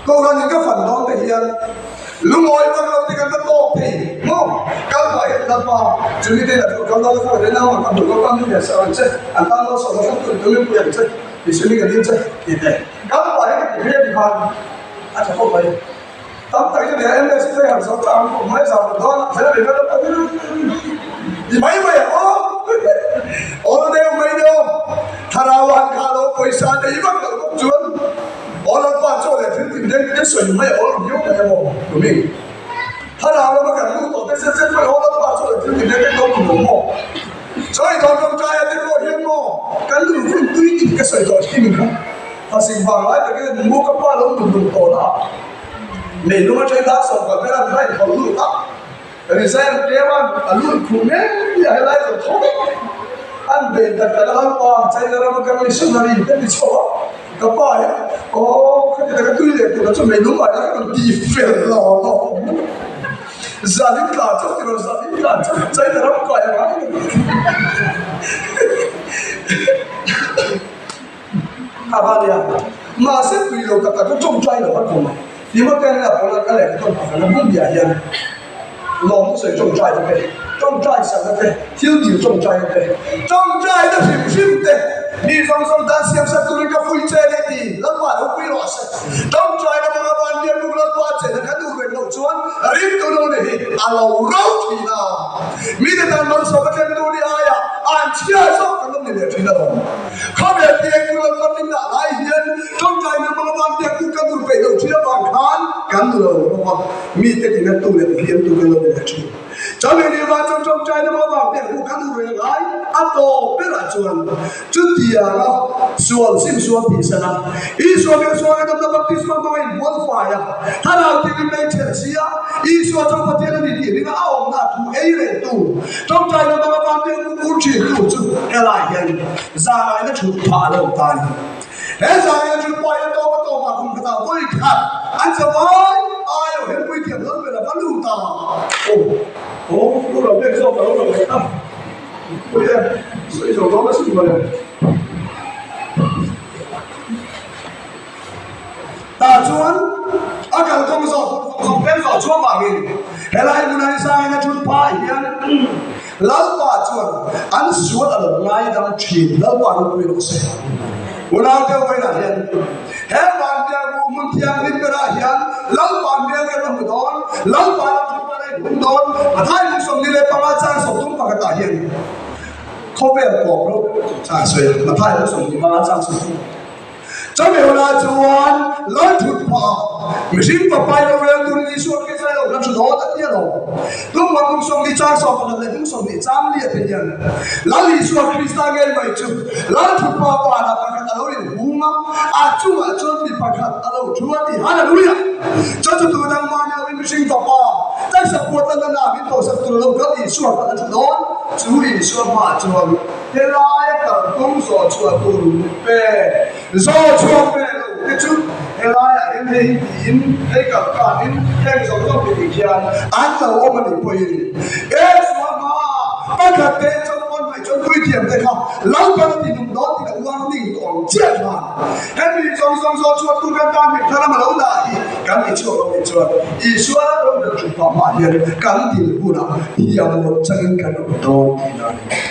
Kohhran in ka fan dawn te hian lungawi vak lo te kan va tawk thei maw? Kal pah hian Lalpa chumi te lah chu kal dawn kha ka nau ang ka hmuh lo ka mi hian sa ang che an tan lo sawm hran tur tumin pui ang che ti sumi ka dil che ti te kal pah hian ka ti phei a ti khan a tha khawp mai. Tam tak chu nia MS te han zo ta ang khawp mai zan dawn ah kher a ni vel a ti mai mai ang aw awl deuh mai deuh thlarau han kha lo pawisa nei vak lo bawk chuan Aw Lalpa chaw leh thil tin reng te sawi mai awl viau mai emaw tumi thlarau lama kan lut tawh te zet zet mai aw Lalpa chaw leh thil tin reng te lo tum lo maw chawi dawn tawngtai a te pawh hian maw kan nun hun tui tih ka sawi tawh thin kha phasik vang lai takin mu ka pa lo nun nun tawh na ah nei lung atang dar sawm kal vel an rain tho lut a resign tlem a a lut khum mek a helai zo tho vek an bei tak tak a Lalpa China rama kan missionary te ti chho a. Ka pa hi aw khati taka tui leh tur chu mei lung ai la ka rawn ti fel lo lo zan in tla chauh tiraw zan in tla chauh China ram kai a ngai lo a va nia mahse tui lo tak tak chu tawngtai lo a tum Timothea nen a pawl a ka lehkha tawn pakhat a bum biah hian lawm sawi tawngtai te phei. Ṭawngṭai sakna te, thil dil ṭawngṭaina te, ṭawngṭaina hrim hrim te, mi zawng zawng tan siam sak turin ka fuih che ni ti Lalpa lo pui rawh se. Ṭawngṭaina hmanga van biak buk Lalpa chena kan duh reng loh chuan ringtu nu nih hi a lo ro thin a. Mite tan malsawm a thleng tu ni aia an chhia zawk kan awm ni leh thin alawm. Khawvel piangtu Lalpa min dah lai hian ṭawngṭaina hmanga van biak buk kan duh peih loh thin avang khan kan lo ro a, mite tinattu leh tihliamtu kan lo ni leh thin. Chami ni vang chuan ṭawngṭaina hma vang piah hmuh kan duh reng ai a tawp berah chuan chutianga sual sim sual tih san a, Isua hmel sual ngaihdamna baptisma hmanga inbual fai a, thlarau thilin mei ṭhelh si a, Isua chu Pathian a ni tih ringa a awmna a thu ei rengtu ṭawngṭaina hmanga van piah hmuh kur ṭhintu chu helai hian zangaina ṭhut phah a lo awm ta a ni. He zangaina ṭhut pawh hian tawp a tawpah kum khatah vawi khat an zavai ai aw hempui thiam lo ber a va lut a. Aw aw lu lo bek zawk ka lo lo leh a pui e sawi zo dawn asin mawle. Tah chuan a kalkawng zawh zawh fel zawh chhuak vangin helai hmunah hi zangaina ṭhut phah hian Lalpa chuan an sual a lo ngaidam thin. Lalpa ropui rawh se. Unau deuh vawiinah hian he vanbiak bu hmun thianghlim berah hian Lalpa hmel kan la hmu dawn, Lalpa lam thu kan la inhum dawn. Mathai lung 25 chang 30 pakhatah hian khawvel kawp ro chang sawi a, Mathai lung 25 chang 30. Chumi hunah chuan Lal thut phah a, mihring papai rorel turin Isua Krista i lo hla thu dawn a ti a lo. Tumah kum 20 chang 11 leh kum 20 chang liah te hian Lal Isua Krista ngei mai chu Lal thut pa panah pakhat a lo inhung a, a chungah chuan mi pakhat a lo thu a ti. Hallelujah! Chuan chu tu dang mah ni loin mihring fapa taksa puat lan a min tawhsak tur a lo kal Isua kha a thu dawn. Chu Isua hmaah chuan Helaia kalkawng zawh chhuah tur pe zawh chhuak ve lo te chu helaiah hian hei hi tiin hei kal kanin heng zawng zawng te tih khian an lo awm a nih pawhin e sual hmaah pakhat te chuan pawn hmai chuan puithiam te kha Lalpan a ti nung dawn tih a warning tawh ang chiah khan hemi zawng zawng zawh chhuah tur kan tan hming thar lam a lo dah hi kan ti chhuak lo nih chuan Isua ram ber thu pa hmaah hian kan dil hunah thiam loh changin kan awm dawn tihna a ni.